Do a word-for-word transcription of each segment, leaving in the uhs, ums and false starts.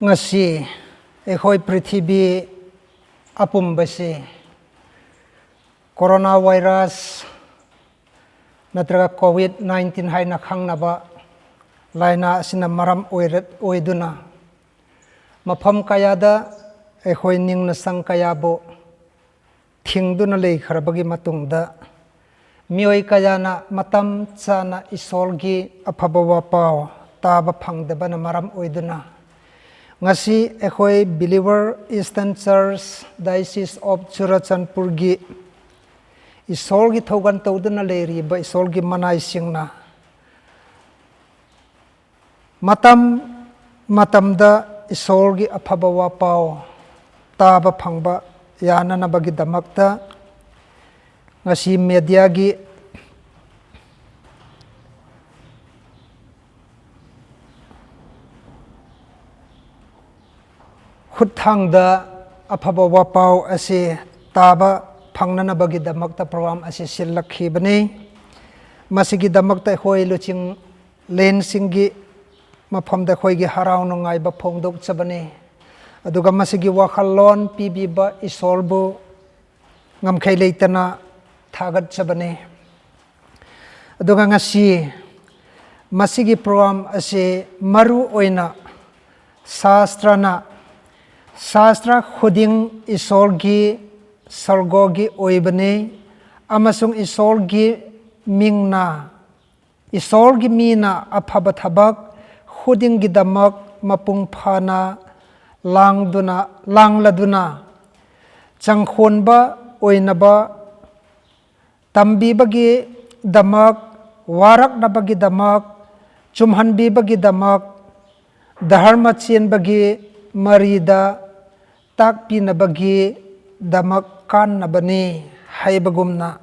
ꯉꯁꯤ ꯑꯩꯈꯣꯏ ꯄ꯭ꯔꯤꯊꯤꯕꯤ ꯑꯄꯨꯝꯕꯁꯤ ꯀꯣꯔꯣꯅꯥ ꯚꯥꯏꯔꯁ ꯅꯠꯇ꯭ꯔꯒ ꯀꯣꯚꯤꯗ ꯅꯥꯏꯟꯇꯤꯟ ꯍꯥꯏꯅ ꯈꯪꯅꯕ ꯂꯥꯏꯅꯥ ꯑꯁꯤꯅ ꯃꯔꯝ ꯑꯣꯏꯔ-, ꯑꯣꯏꯗꯨꯅ ꯃꯐꯝ ꯀꯌꯥꯗ ꯑꯩꯈꯣꯏ ꯅꯤꯡꯅ ꯁꯪ ꯀꯌꯥꯕꯨ ꯊꯤꯡꯗꯨꯅ ꯂꯩꯈ꯭ꯔꯕꯒꯤ ꯃꯇꯨꯡꯗ, ꯃꯤꯑꯣꯏ ꯀꯌꯥꯅ ꯃꯇꯝ ꯆꯥꯅ ꯏꯁꯣꯔꯒꯤ ꯑꯐꯕ ꯋꯥꯄꯥꯎ ꯇꯥꯕ ꯐꯪꯗꯕꯅ ꯃꯔꯝ ꯑꯣꯏꯗꯨꯅ, ꯉꯁꯤ ꯑꯩꯈꯣꯏ Believer Eastern Church Diocese of ꯆꯨꯔꯆꯥꯟꯄꯨꯔꯒꯤ ꯏꯁꯣꯔꯒꯤ ꯊꯧꯒꯜ ꯇꯧꯗꯨꯅ ꯂꯩꯔꯤꯕ ꯏꯁꯣꯔꯒꯤ ꯃꯅꯥꯏꯁꯤꯡꯅ ꯃꯇꯝ ꯃꯇꯝꯗ ꯏꯁꯣꯔꯒꯤ ꯑꯐꯕ ꯋꯥꯄꯥꯎ ꯇꯥꯕ ꯐꯪꯕ ꯌꯥꯅꯅꯕꯒꯤꯗꯃꯛꯇ, ꯉꯁꯤ ꯃꯦꯗꯤꯌꯥꯒꯤ ꯈꯨꯠꯊꯥꯡꯗ ꯑꯐꯕ ꯋꯥꯄꯥꯎ ꯑꯁꯤ ꯇꯥꯕ ꯐꯪꯅꯅꯕꯒꯤꯗꯃꯛꯇ ꯄ꯭ꯔꯣꯒ꯭ꯔꯥꯝ ꯑꯁꯤ ꯁꯤꯜꯂꯛꯈꯤꯕꯅꯤ꯫ ꯃꯁꯤꯒꯤꯗꯃꯛꯇ ꯑꯩꯈꯣꯏ ꯂꯨꯆꯤꯡꯂꯦꯟꯁꯤꯡꯒꯤ ꯃꯐꯝꯗ ꯑꯩꯈꯣꯏꯒꯤ ꯍꯔꯥꯎ ꯅꯨꯡꯉꯥꯏꯕ ꯐꯣꯡꯗꯣꯛꯆꯕꯅꯤ꯫ ꯑꯗꯨꯒ ꯃꯁꯤꯒꯤ ꯋꯥꯈꯜꯂꯣꯟ ꯄꯤꯕꯤꯕ ꯏꯁꯣꯔꯕꯨ ꯉꯝꯈꯩ ꯂꯩꯇꯅ ꯊꯥꯒꯠꯆꯕꯅꯤ꯫ ꯑꯗꯨꯒ ꯉꯁꯤ ꯃꯁꯤꯒꯤ ꯄ꯭ꯔꯣꯒ꯭ꯔꯥꯝ ꯑꯁꯤ ꯃꯔꯨ ꯑꯣꯏꯅ ꯁꯥꯁꯇ꯭ꯔꯅ, ꯁꯥꯁꯇ꯭ꯔ ꯈꯨꯗꯤꯡ ꯏꯁꯣꯔꯒꯤ ꯁꯔꯒꯣꯒꯤ ꯑꯣꯏꯕꯅꯤ ꯑꯃꯁꯨꯡ ꯏꯁꯣꯔꯒꯤ ꯃꯤꯡꯅ, ꯏꯁꯣꯔꯒꯤ ꯃꯤꯅ ꯑꯐꯕ ꯊꯕꯛ ꯈꯨꯗꯤꯡꯒꯤꯗꯃꯛ ꯃꯄꯨꯡ ꯐꯥꯅ ꯂꯥꯡꯗꯨꯅ, ꯂꯥꯡꯂꯗꯨꯅ ꯆꯪꯈꯣꯟꯕ ꯑꯣꯏꯅꯕ ꯇꯝꯕꯤꯕꯒꯤꯗꯃꯛ, ꯋꯥꯔꯛꯅꯕꯒꯤꯗꯃꯛ, ꯆꯨꯝꯍꯟꯕꯤꯕꯒꯤꯗꯃꯛ, ꯙꯔꯃ ꯆꯦꯟꯕꯒꯤ ꯃꯔꯤꯗ ꯇꯥꯛꯄꯤꯅꯕꯒꯤꯗꯃꯛ ꯀꯥꯟꯅꯕꯅꯤ ꯍꯥꯏꯕꯒꯨꯝꯅ,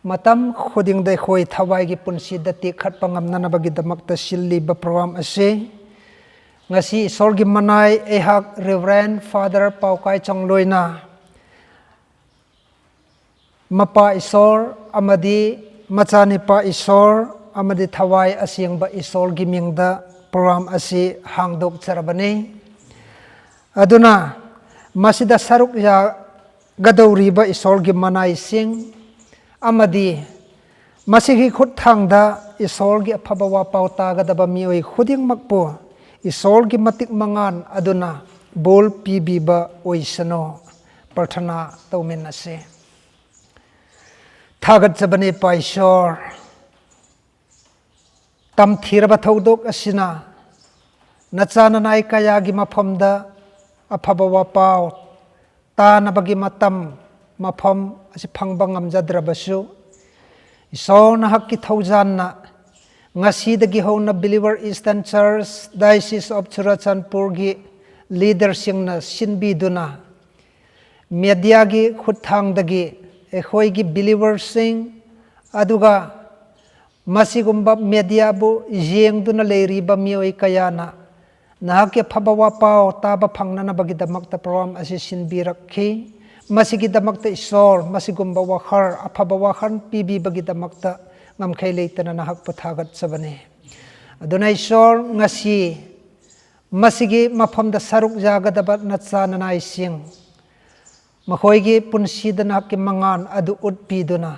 ꯃꯇꯝ ꯈꯨꯗꯤꯡꯗ ꯑꯩꯈꯣꯏ ꯊꯋꯥꯏꯒꯤ ꯄꯨꯟꯁꯤꯗ ꯇꯦꯛꯈꯠꯄ ꯉꯝꯅꯅꯕꯒꯤꯗꯃꯛꯇ ꯁꯤꯜꯂꯤꯕ ꯄ꯭ꯔꯣꯒ꯭ꯔꯥꯝ ꯑꯁꯤ ꯉꯁꯤ ꯏꯁꯣꯔꯒꯤ ꯃꯅꯥꯏ ꯑꯩꯍꯥꯛ Reverend Father ꯄꯥꯎꯀꯥꯏ ꯆꯪꯂꯣꯏꯅ ꯃꯄꯥ ꯏꯁꯣꯔ ꯑꯃꯗꯤ ꯃꯆꯥꯅꯤꯄꯥ ꯏꯁꯣꯔ ꯑꯃꯗꯤ ꯊꯋꯥꯏ ꯑꯁꯦꯡꯕ ꯏꯁꯣꯔꯒꯤ ꯃꯤꯡꯗ ꯄ꯭ꯔꯣꯒ꯭ꯔꯥꯝ ꯑꯁꯤ ꯍꯥꯡꯗꯣꯛꯆꯔꯕꯅꯤ꯫ ꯑꯗꯨꯅ ꯃꯁꯤꯗ ꯁꯔꯨꯛ ꯌꯥꯒꯗꯧꯔꯤꯕ ꯏꯁꯣꯔꯒꯤ ꯃꯅꯥꯏꯁꯤꯡ ꯑꯃꯗꯤ ꯃꯁꯤꯒꯤ ꯈꯨꯠꯊꯥꯡꯗ ꯏꯁꯣꯔꯒꯤ ꯑꯐꯕ ꯋꯥꯄꯥꯎ ꯇꯥꯒꯗꯕ ꯃꯤꯑꯣꯏ ꯈꯨꯗꯤꯡꯃꯛꯄꯨ ꯏꯁꯣꯔꯒꯤ ꯃꯇꯤꯛ ꯃꯉꯥꯜ ꯑꯗꯨꯅ ꯕꯣꯜ ꯄꯤꯕꯤꯕ ꯑꯣꯏꯁꯅꯨ꯫ ꯄ꯭ꯔꯊꯅꯥ ꯇꯧꯃꯤꯟꯅꯁꯤ꯫ ꯊꯥꯒꯠꯆꯕꯅꯤ ꯏꯄꯥ ꯏꯁꯣꯔ, ꯇꯝꯊꯤꯔꯕ ꯊꯧꯗꯣꯛ ꯑꯁꯤꯅ ꯅꯆꯥ ꯅꯅꯥꯏ ꯀꯌꯥꯒꯤ ꯃꯐꯝꯗ ꯑꯐꯕ ꯋꯥꯄꯥꯎ ꯇꯥꯅꯕꯒꯤ ꯃꯇꯝ, ꯃꯐꯝ ꯑꯁꯤ ꯐꯪꯕ ꯉꯝꯖꯗ꯭ꯔꯕꯁꯨ, ꯏꯁꯣꯔ ꯅꯍꯥꯛꯀꯤ ꯊꯧꯖꯥꯟꯅ ꯉꯁꯤꯗꯒꯤ ꯍꯧꯅ Believer Eastern Church Diocese of Churachandpurꯒꯤ leaderꯁꯤꯡꯅ ꯁꯤꯟꯕꯤꯗꯨꯅ mediaꯒꯤ ꯈꯨꯠꯊꯥꯡꯗꯒꯤ ꯑꯩꯈꯣꯏꯒꯤ believerꯁꯤꯡ ꯑꯗꯨꯒ ꯃꯁꯤꯒꯨꯝꯕ mediaꯕꯨ ꯌꯦꯡꯗꯨꯅ ꯂꯩꯔꯤꯕ ꯃꯤꯑꯣꯏ ꯀꯌꯥꯅ ꯅꯍꯥꯛꯀꯤ ꯑꯐꯕ ꯋꯥꯄꯥꯎ ꯇꯥꯕ ꯐꯪꯅꯅꯕꯒꯤꯗꯃꯛꯇ program ꯑꯁꯤ ꯁꯤꯟꯕꯤꯔꯛꯈꯤ꯫ ꯃꯁꯤꯒꯤꯗꯃꯛꯇ ꯏꯁꯣꯔ, ꯃꯁꯤꯒꯨꯝꯕ ꯋꯥꯈꯜ, ꯑꯐꯕ ꯋꯥꯈꯜ ꯄꯤꯕꯤꯕꯒꯤꯗꯃꯛꯇ ꯉꯝꯈꯩ ꯂꯩꯇꯅ ꯅꯍꯥꯛꯄꯨ ꯊꯥꯒꯠꯆꯕꯅꯤ꯫ ꯑꯗꯨꯅ ꯏꯁꯣꯔ, ꯉꯁꯤ ꯃꯁꯤꯒꯤ ꯃꯐꯝꯗ ꯁꯔꯨꯛ ꯌꯥꯒꯗꯕ ꯅꯆꯥ ꯅꯅꯥꯏꯁꯤꯡ, ꯃꯈꯣꯏꯒꯤ ꯄꯨꯟꯁꯤꯗ ꯅꯍꯥꯛꯀꯤ ꯃꯉꯥꯜ ꯑꯗꯨ ꯎꯠꯄꯤꯗꯨꯅ,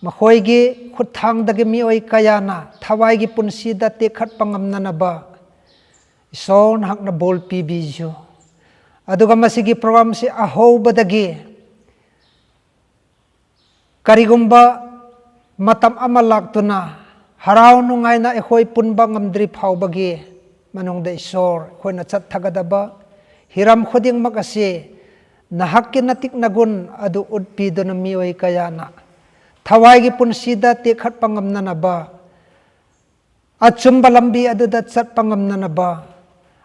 ꯃꯈꯣꯏꯒꯤ ꯈꯨꯠꯊꯥꯡꯗꯒꯤ ꯃꯤꯑꯣꯏ ꯀꯌꯥꯅ ꯊꯋꯥꯏꯒꯤ ꯄꯨꯟꯁꯤꯗ ꯇꯦꯛꯈꯠꯄ ꯉꯝꯅꯅꯕ ꯏꯁꯣꯔ ꯅꯍꯥꯛꯅ ꯕꯣꯜ ꯄꯤꯕꯤꯌꯨ꯫ ꯑꯗꯨꯒ ꯃꯁꯤꯒꯤ programꯁꯤ ꯑꯍꯧꯕꯗꯒꯤ ꯀꯔꯤꯒꯨꯝꯕ ꯃꯇꯝ ꯑꯃ ꯂꯥꯛꯇꯨꯅ ꯍꯔꯥꯎ ꯅꯨꯡꯉꯥꯏꯅ ꯑꯩꯈꯣꯏ ꯄꯨꯟꯕ ꯉꯝꯗ꯭ꯔꯤ ꯐꯥꯎꯕꯒꯤ ꯃꯅꯨꯡꯗ ꯏꯁꯣꯔ, ꯑꯩꯈꯣꯏꯅ ꯆꯠꯊꯒꯗꯕ ꯍꯤꯔꯝ ꯈꯨꯗꯤꯡꯃꯛ ꯑꯁꯤ ꯅꯍꯥꯛꯀꯤ ꯅꯇꯤꯛ ꯅꯒꯨꯟ ꯑꯗꯨ ꯎꯠꯄꯤꯗꯨꯅ ꯃꯤꯑꯣꯏ ꯀꯌꯥꯅ ꯊꯋꯥꯏꯒꯤ ꯄꯨꯟꯁꯤꯗ ꯇꯦꯛꯈꯠꯄ ꯉꯝꯅꯅꯕ, ꯑꯆꯨꯝꯕ ꯂꯝꯕꯤ ꯑꯗꯨꯗ ꯆꯠꯄ ꯉꯝꯅꯅꯕ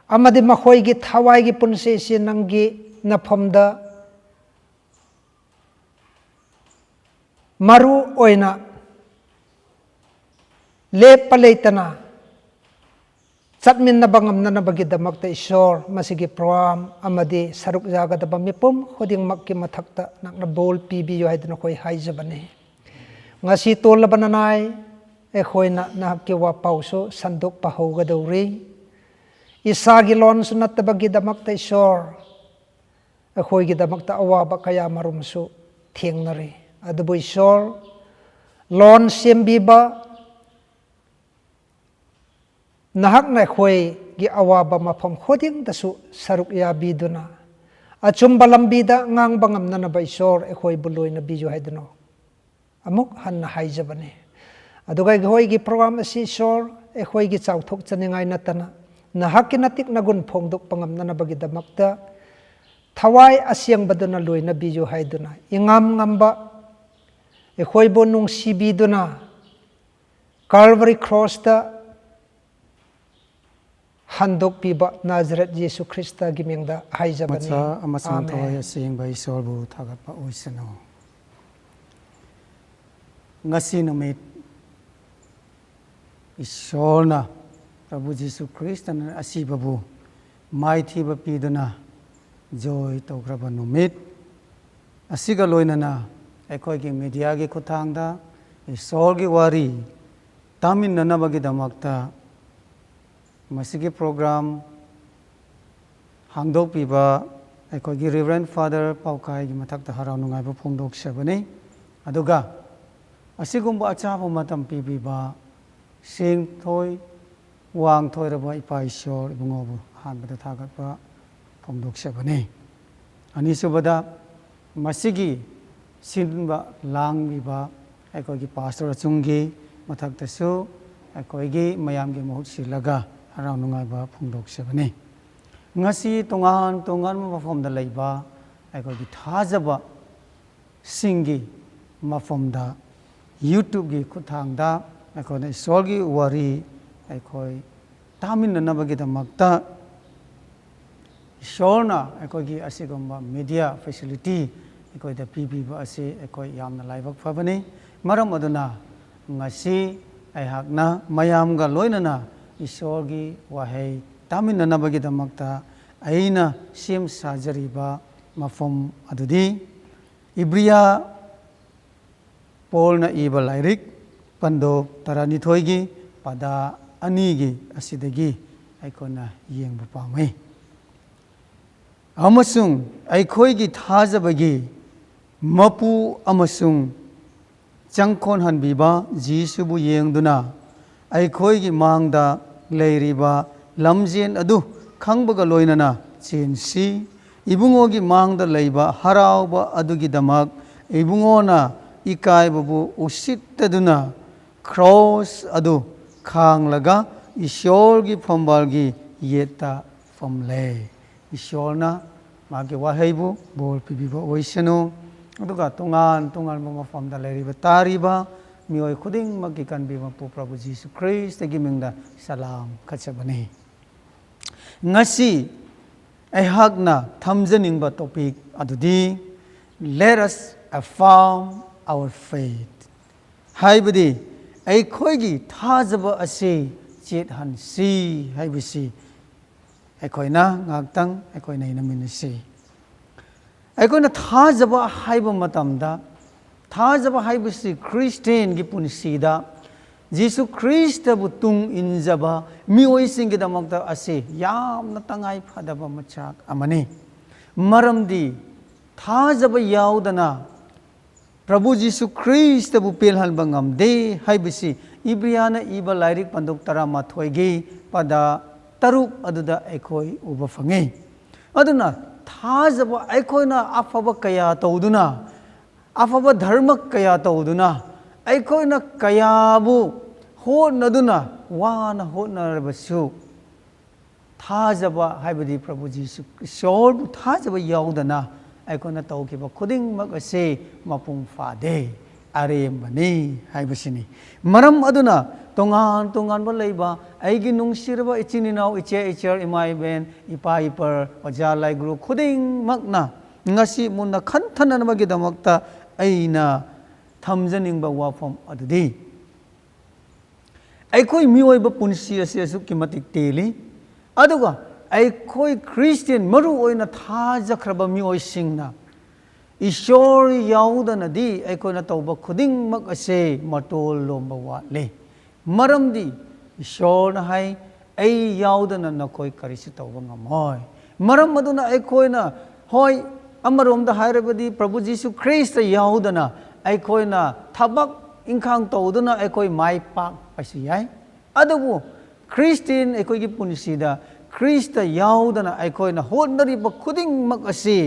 ꯑꯃꯗꯤ ꯃꯈꯣꯏꯒꯤ ꯊꯋꯥꯏꯒꯤ ꯄꯨꯟꯁꯤꯁꯤ ꯅꯪꯒꯤ ꯅꯐꯝꯗ ꯃꯔꯨ ꯑꯣꯏꯅ ꯂꯦꯞꯄ ꯂꯩꯇꯅ ꯆꯠꯃꯤꯟꯅꯕ ꯉꯝꯅꯅꯕꯒꯤꯗꯃꯛꯇ ꯏꯁꯣꯔ, ꯃꯁꯤꯒꯤ program ꯑꯃꯗꯤ ꯁꯔꯨꯛ ꯌꯥꯒꯗꯕ ꯃꯤꯄꯨꯝ ꯈꯨꯗꯤꯡꯃꯛꯀꯤ ꯃꯊꯛꯇ ꯅꯪꯅ ꯕꯣꯜ ꯄꯤꯕꯤꯌꯨ ꯍꯥꯏꯗꯨꯅ ꯑꯩꯈꯣꯏ ꯍꯥꯏꯖꯕꯅꯤ꯫ ꯉꯁꯤ ꯇꯣꯜꯂꯕ ꯅꯅꯥꯏ ꯑꯩꯈꯣꯏꯅ ꯅꯍꯥꯛꯀꯤ ꯋꯥꯄꯥꯎꯁꯨ ꯁꯟꯗꯣꯛꯄ ꯍꯧꯒꯗꯧꯔꯤ꯫ ꯏꯁꯥꯒꯤ ꯂꯣꯟꯁꯨ ꯅꯠꯇꯕꯒꯤꯗꯃꯛꯇ ꯏꯁꯣꯔ, ꯑꯩꯈꯣꯏꯒꯤꯗꯃꯛꯇ ꯑꯋꯥꯕ ꯀꯌꯥ ꯃꯔꯨꯝꯁꯨ ꯊꯦꯡꯅꯔꯤ꯫ ꯑꯗꯨꯕꯨ ꯏꯁꯣꯔ, ꯂꯣꯟ ꯁꯦꯝꯕꯤꯕ ꯅꯍꯥꯛꯅ ꯑꯩꯈꯣꯏꯒꯤ ꯑꯋꯥꯕ ꯃꯐꯝ ꯈꯨꯗꯤꯡꯗꯁꯨ ꯁꯔꯨꯛ ꯌꯥꯕꯤꯗꯨꯅ, ꯑꯆꯨꯝꯕ ꯂꯝꯕꯤꯗ ꯉꯥꯡꯕ ꯉꯝꯅꯅꯕ ꯏꯁꯣꯔ ꯑꯩꯈꯣꯏꯕꯨ ꯂꯣꯏꯅꯕꯤꯌꯨ ꯍꯥꯏꯗꯨꯅ ꯑꯃꯨꯛ ꯍꯟꯅ ꯍꯥꯏꯖꯕꯅꯤ꯫ ꯑꯗꯨꯒ ꯑꯩꯈꯣꯏꯒꯤ ꯄ꯭ꯔꯣꯒ꯭ꯔꯥꯝ ꯑꯁꯤ ꯏꯁꯣꯔ ꯑꯩꯈꯣꯏꯒꯤ ꯆꯥꯎꯊꯣꯛꯆꯅꯤꯡꯉꯥꯏ ꯅꯠꯇꯅ ꯅꯍꯥꯛꯀꯤ ꯅꯇꯤꯛ ꯅꯒꯨꯟ ꯐꯣꯡꯗꯣꯛꯄ ꯉꯝꯅꯅꯕꯒꯤꯗꯃꯛꯇ ꯊꯋꯥꯏ ꯑꯁꯦꯡꯕꯗꯨꯅ ꯂꯣꯏꯅꯕꯤꯌꯨ ꯍꯥꯏꯗꯨꯅ, ꯏꯉꯥꯝ ꯉꯝꯕ ꯑꯩꯈꯣꯏꯕꯨ ꯅꯨꯡꯁꯤꯕꯤꯗꯨꯅ ꯀꯥꯜꯕꯔꯤ ꯀ꯭ꯔꯣꯁꯇ ꯍꯟꯗꯣꯛꯄꯤꯕ ꯅꯥꯖꯔꯦꯠ ꯌꯦꯁꯨ ꯈ꯭ꯔꯤꯁꯇꯒꯤ ꯃꯤꯡꯗ ꯍꯥꯏꯖꯕꯅꯤ꯫ ꯃꯆꯥ ꯑꯃꯁꯨꯡ ꯑꯥꯃꯦꯟ꯫ ꯊꯋꯥꯏ ꯑꯁꯦꯡꯕ ꯏꯁꯣꯔꯕꯨ ꯊꯥꯒꯠꯄ ꯑꯣꯏꯁꯅꯨ꯫ ꯉꯁꯤ ꯅꯨꯃꯤꯠ ꯏꯁꯣꯔꯅ, ꯄ꯭ꯔꯚꯨ ꯖꯤꯁꯨ ꯈ꯭ꯔꯤꯁꯇꯅ ꯑꯁꯤꯕꯕꯨ ꯃꯥꯏꯊꯤꯕ ꯄꯤꯗꯨꯅ ꯖꯣꯏ ꯇꯧꯈ꯭ꯔꯕ ꯅꯨꯃꯤꯠ ꯑꯁꯤꯒ ꯂꯣꯏꯅꯅ ꯑꯩꯈꯣꯏꯒꯤ ꯃꯤꯗꯤꯌꯥꯒꯤ ꯈꯨꯠꯊꯥꯡꯗ ꯏꯁꯣꯔꯒꯤ ꯋꯥꯔꯤ ꯇꯥꯃꯤꯟꯅꯅꯕꯒꯤꯗꯃꯛꯇ ꯃꯁꯤꯒꯤ ꯄ꯭ꯔꯣꯒ꯭ꯔꯥꯝ ꯍꯥꯡꯗꯣꯛꯄꯤꯕ ꯑꯩꯈꯣꯏꯒꯤ ꯔꯤꯚꯔꯦꯟ ꯐꯥꯗꯔ ꯄꯥꯎꯀꯥꯏꯒꯤ ꯃꯊꯛꯇ ꯍꯔꯥꯎ ꯅꯨꯡꯉꯥꯏꯕ ꯐꯣꯡꯗꯣꯛꯆꯕꯅꯤ꯫ ꯑꯗꯨꯒ ꯑꯁꯤꯒꯨꯝꯕ ꯑꯆꯥꯕ ꯃꯇꯝ ꯄꯤꯕꯤꯕ ꯁꯦꯡꯊꯣꯏ ꯋꯥꯡꯊꯣꯏꯔꯕ ꯏꯄꯥ ꯏꯁꯣꯔ ꯏꯕꯨꯡꯉꯣꯕꯨ ꯑꯍꯥꯟꯕꯗ ꯊꯥꯒꯠꯄ ꯐꯣꯡꯗꯣꯛꯆꯕꯅꯤ꯫ ꯑꯅꯤꯁꯨꯕꯗ, ꯃꯁꯤꯒꯤ ꯁꯤꯟꯕ ꯂꯥꯡꯂꯤꯕ ꯑꯩꯈꯣꯏꯒꯤ ꯄꯥꯁꯇꯔ ꯑꯆꯨꯝꯒꯤ ꯃꯊꯛꯇꯁꯨ ꯑꯩꯈꯣꯏꯒꯤ ꯃꯌꯥꯝꯒꯤ ꯃꯍꯨꯠ ꯁꯤꯜꯂꯒ ꯍꯔꯥꯎ ꯅꯨꯡꯉꯥꯏꯕ ꯐꯣꯡꯗꯣꯛꯆꯕꯅꯤ꯫ ꯉꯁꯤ ꯇꯣꯉꯥꯟ ꯇꯣꯉꯥꯟꯕ ꯃꯐꯝꯗ ꯂꯩꯕ ꯑꯩꯈꯣꯏꯒꯤ ꯊꯥꯖꯕ ꯁꯤꯡꯒꯤ ꯃꯐꯝꯗ YouTubeꯀꯤ ꯈꯨꯠꯊꯥꯡꯗ ꯑꯩꯈꯣꯏꯅ ꯏꯁꯣꯔꯒꯤ ꯋꯥꯔꯤ ꯑꯩꯈꯣꯏ ꯇꯥꯃꯤꯟꯅꯅꯕꯒꯤꯗꯃꯛꯇ ꯏꯁꯣꯔꯅ ꯑꯩꯈꯣꯏꯒꯤ ꯑꯁꯤꯒꯨꯝꯕ ꯃꯤꯗꯤꯌꯥ ꯐꯦꯁꯤꯂꯤꯇꯤ ꯑꯩꯈꯣꯏꯗ ꯄꯤꯕꯤꯕ ꯑꯁꯤ ꯑꯩꯈꯣꯏ ꯌꯥꯝꯅ ꯂꯥꯏꯕꯛ ꯐꯕꯅꯤ꯫ ꯃꯔꯝ ꯑꯗꯨꯅ ꯉꯁꯤ ꯑꯩꯍꯥꯛꯅ ꯃꯌꯥꯝꯒ ꯂꯣꯏꯅꯅ ꯏꯁꯣꯔꯒꯤ ꯋꯥꯍꯩ ꯇꯥꯃꯤꯟꯅꯅꯕꯒꯤꯗꯃꯛꯇ ꯑꯩꯅ ꯁꯦꯝ ꯁꯥꯖꯔꯤꯕ ꯃꯐꯝ ꯑꯗꯨꯗꯤ ꯏꯕ꯭ꯔꯤꯌꯥ ꯄꯣꯜꯅ ꯏꯕ ꯂꯥꯏꯔꯤꯛ ꯄꯟꯗꯣꯞ ꯇꯔꯥꯅꯤꯊꯣꯏꯒꯤ ꯄꯗꯥ ꯑꯅꯤꯒꯤ ꯑꯁꯤꯗꯒꯤ ꯑꯩꯈꯣꯏꯅ ꯌꯦꯡꯕ ꯄꯥꯝꯃꯤ꯫ ꯑꯃꯁꯨꯡ ꯑꯩꯈꯣꯏꯒꯤ ꯊꯥꯖꯕꯒꯤ ꯃꯄꯨ ꯑꯃꯁꯨꯡ ꯆꯪꯈꯣꯟꯍꯟꯕꯤꯕ ꯖꯤꯁꯨꯕꯨ ꯌꯦꯡꯗꯨꯅ ꯑꯩꯈꯣꯏꯒꯤ ꯃꯥꯡꯗ ꯂꯩꯔꯤꯕ ꯂꯝꯖꯦꯟ ꯑꯗꯨ ꯈꯪꯕꯒ ꯂꯣꯏꯅꯅ ꯆꯦꯟꯁꯤ꯫ ꯏꯕꯨꯡꯉꯣꯒꯤ ꯃꯥꯡꯗ ꯂꯩꯕ ꯍꯔꯥꯎꯕ ꯑꯗꯨꯒꯤꯗꯃꯛ ꯏꯕꯨꯡꯉꯣꯅ ꯏꯀꯥꯏꯕꯕꯨ ꯎꯁꯤꯠꯇꯗꯨꯅ ꯀ꯭ꯔꯣꯁ ꯑꯗꯨ ꯈꯥꯡꯂꯒ ꯏꯁꯣꯔꯒꯤ ꯐꯝꯕꯥꯜꯒꯤ ꯌꯦꯠꯇ ꯐꯝꯂꯦ꯫ ꯏꯁꯣꯔꯅ ꯃꯥꯒꯤ ꯋꯥꯍꯩꯕꯨ ꯕꯣꯔ ꯄꯤꯕꯤꯕ ꯑꯣꯏꯁꯅꯨ꯫ ꯑꯗꯨꯒ ꯇꯣꯉꯥꯟ ꯇꯣꯉꯥꯟꯕ ꯃꯐꯝꯗ ꯂꯩꯔꯤꯕ ꯇꯥꯔꯤꯕ ꯃꯤꯑꯣꯏ ꯈꯨꯗꯤꯡꯃꯛꯀꯤ ꯀꯟꯕꯤꯕ ꯃꯄꯨ ꯄ꯭ꯔꯚꯨ ꯖꯤꯁꯨ ꯈ꯭ꯔꯤꯁꯇꯒꯤ ꯃꯤꯡꯗ ꯁꯂꯥꯝ ꯈꯠꯆꯕꯅꯤ꯫ ꯉꯁꯤ ꯑꯩꯍꯥꯛꯅ ꯊꯝꯖꯅꯤꯡꯕ ꯇꯣꯄꯤꯛ ꯑꯗꯨꯗꯤ Let us affirm our faith, ꯍꯥꯏꯕꯗꯤ ꯑꯩꯈꯣꯏꯒꯤ ꯊꯥꯖꯕ ꯑꯁꯤ ꯆꯦꯠꯍꯟꯁꯤ ꯍꯥꯏꯕꯁꯤ ꯑꯩꯈꯣꯏꯅ ꯉꯥꯏꯍꯥꯛꯇꯪ ꯑꯩꯈꯣꯏꯅ ꯌꯦꯡꯃꯤꯟꯅꯁꯤ꯫ ꯑꯩꯈꯣꯏꯅ ꯊꯥꯖꯕ ꯍꯥꯏꯕ ꯃꯇꯝꯗ, ꯊꯥꯖꯕ ꯍꯥꯏꯕꯁꯤ ꯈ꯭ꯔꯤꯁꯇꯤꯌꯟꯒꯤ ꯄꯨꯟꯁꯤꯗ ꯖꯤꯁꯨ ꯈ꯭ꯔꯤꯁꯇꯕꯨ ꯇꯨꯡ ꯏꯟꯖꯕ ꯃꯤꯑꯣꯏꯁꯤꯡꯒꯤꯗꯃꯛꯇ ꯑꯁꯤ ꯌꯥꯝꯅ ꯇꯉꯥꯏ ꯐꯗꯕ ꯃꯆꯥꯛ ꯑꯃꯅꯤ꯫ ꯃꯔꯝꯗꯤ ꯊꯥꯖꯕ ꯌꯥꯎꯗꯅ ꯄ꯭ꯔꯚꯨ ꯖꯤꯁꯨ ꯈ꯭ꯔꯤꯁꯇꯕꯨ ꯄꯦꯜꯍꯟꯕ ꯉꯝꯗꯦ ꯍꯥꯏꯕꯁꯤ ꯏꯕ꯭ꯔꯤꯌꯥꯅ ꯏꯕ ꯂꯥꯏꯔꯤꯛ ꯄꯟꯗꯨꯞ ꯇꯔꯥꯃꯥꯊꯣꯏꯒꯤ ꯄꯗ ꯇꯔꯨꯛ ꯑꯗꯨꯗ ꯑꯩꯈꯣꯏ ꯎꯕ ꯐꯪꯉꯤ꯫ ꯑꯗꯨꯅ ꯊꯥꯖꯕ ꯑꯩꯈꯣꯏꯅ ꯑꯐꯕ ꯀꯌꯥ ꯇꯧꯗꯨꯅ, ꯑꯐꯕ ꯙꯔꯃ ꯀꯌꯥ ꯇꯧꯗꯨꯅ, ꯑꯩꯈꯣꯏꯅ ꯀꯌꯥꯕꯨ ꯍꯣꯠꯅꯗꯨꯅ ꯋꯥꯅ ꯍꯣꯠꯅꯔꯕꯁꯨ, ꯊꯥꯖꯕ ꯍꯥꯏꯕꯗꯤ ꯄ꯭ꯔꯚꯨ ꯖꯤꯁꯨ ꯏꯁꯣꯔꯕꯨ ꯊꯥꯖꯕ ꯌꯥꯎꯗꯅ ꯑꯩꯈꯣꯏꯅ ꯇꯧꯈꯤꯕ ꯈꯨꯗꯤꯡꯃꯛ ꯑꯁꯤ ꯃꯄꯨꯡ ꯐꯥꯗꯦ, ꯑꯔꯦꯝꯕꯅꯤ ꯍꯥꯏꯕꯁꯤꯅꯤ꯫ ꯃꯔꯝ ꯑꯗꯨꯅ ꯇꯣꯉꯥꯟ ꯇꯣꯉꯥꯟꯕ ꯂꯩꯕ ꯑꯩꯒꯤ ꯅꯨꯡꯁꯤꯔꯕ ꯏꯆꯤꯟ ꯏꯅꯥꯎ, ꯏꯆꯦ ꯏꯆꯜ, ꯏꯃꯥ ꯏꯕꯦꯟ, ꯏꯄꯥ ꯏꯄꯔ, ꯑꯣꯖꯥ ꯂꯥꯏꯒꯨꯔꯨ ꯈꯨꯗꯤꯡꯃꯛꯅ ꯉꯁꯤ ꯃꯨꯟꯅ ꯈꯟꯊꯅꯅꯕꯒꯤꯗꯃꯛꯇ ꯑꯩꯅ ꯊꯝꯖꯅꯤꯡꯕ ꯋꯥꯐꯝ ꯑꯗꯨꯗꯤ, ꯑꯩꯈꯣꯏ ꯃꯤꯑꯣꯏꯕ ꯄꯨꯟꯁꯤ ꯑꯁꯤ ꯑꯁꯨꯛꯀꯤ ꯃꯇꯤꯛ ꯇꯦꯜꯂꯤ꯫ ꯑꯗꯨꯒ ꯑꯩꯈꯣꯏ ꯈ꯭ꯔꯤꯁꯇꯤꯌꯟ, ꯃꯔꯨ ꯑꯣꯏꯅ ꯊꯥꯖꯈ꯭ꯔꯕ ꯃꯤꯑꯣꯏꯁꯤꯡꯅ, ꯏꯁꯣꯔ ꯌꯥꯎꯗꯅꯗꯤ ꯑꯩꯈꯣꯏꯅ ꯇꯧꯕ ꯈꯨꯗꯤꯡꯃꯛ ꯑꯁꯦ ꯃꯇꯣꯜ ꯂꯣꯝꯕ ꯋꯥꯠꯂꯤ꯫ ꯃꯔꯝꯗꯤ ꯏꯁꯣꯔꯅ ꯍꯥꯏ, ꯑꯩ ꯌꯥꯎꯗꯅ ꯅꯈꯣꯏ ꯀꯔꯤꯁꯨ ꯇꯧꯕ ꯉꯝꯃꯣꯏ꯫ ꯃꯔꯝ ꯑꯗꯨꯅ ꯑꯩꯈꯣꯏꯅ, ꯍꯣꯏ, ꯑꯃꯔꯣꯝꯗ ꯍꯥꯏꯔꯕꯗꯤ ꯄ꯭ꯔꯚꯨ ꯖꯤꯁꯨ ꯈ꯭ꯔꯤꯁꯇ ꯌꯥꯎꯗꯅ ꯑꯩꯈꯣꯏꯅ ꯊꯕꯛ ꯏꯪꯈꯥꯡ ꯇꯧꯗꯨꯅ ꯑꯩꯈꯣꯏ ꯃꯥꯏ ꯄꯥꯛꯄꯁꯨ ꯌꯥꯏ꯫ ꯑꯗꯨꯕꯨ ꯈ꯭ꯔꯤꯁꯇꯤꯌꯟ ꯑꯩꯈꯣꯏꯒꯤ ꯄꯨꯟꯁꯤꯗ ꯈ꯭ꯔꯤꯁꯇ ꯌꯥꯎꯗꯅ ꯑꯩꯈꯣꯏꯅ ꯍꯣꯠꯅꯔꯤꯕ ꯈꯨꯗꯤꯡꯃꯛ ꯑꯁꯤ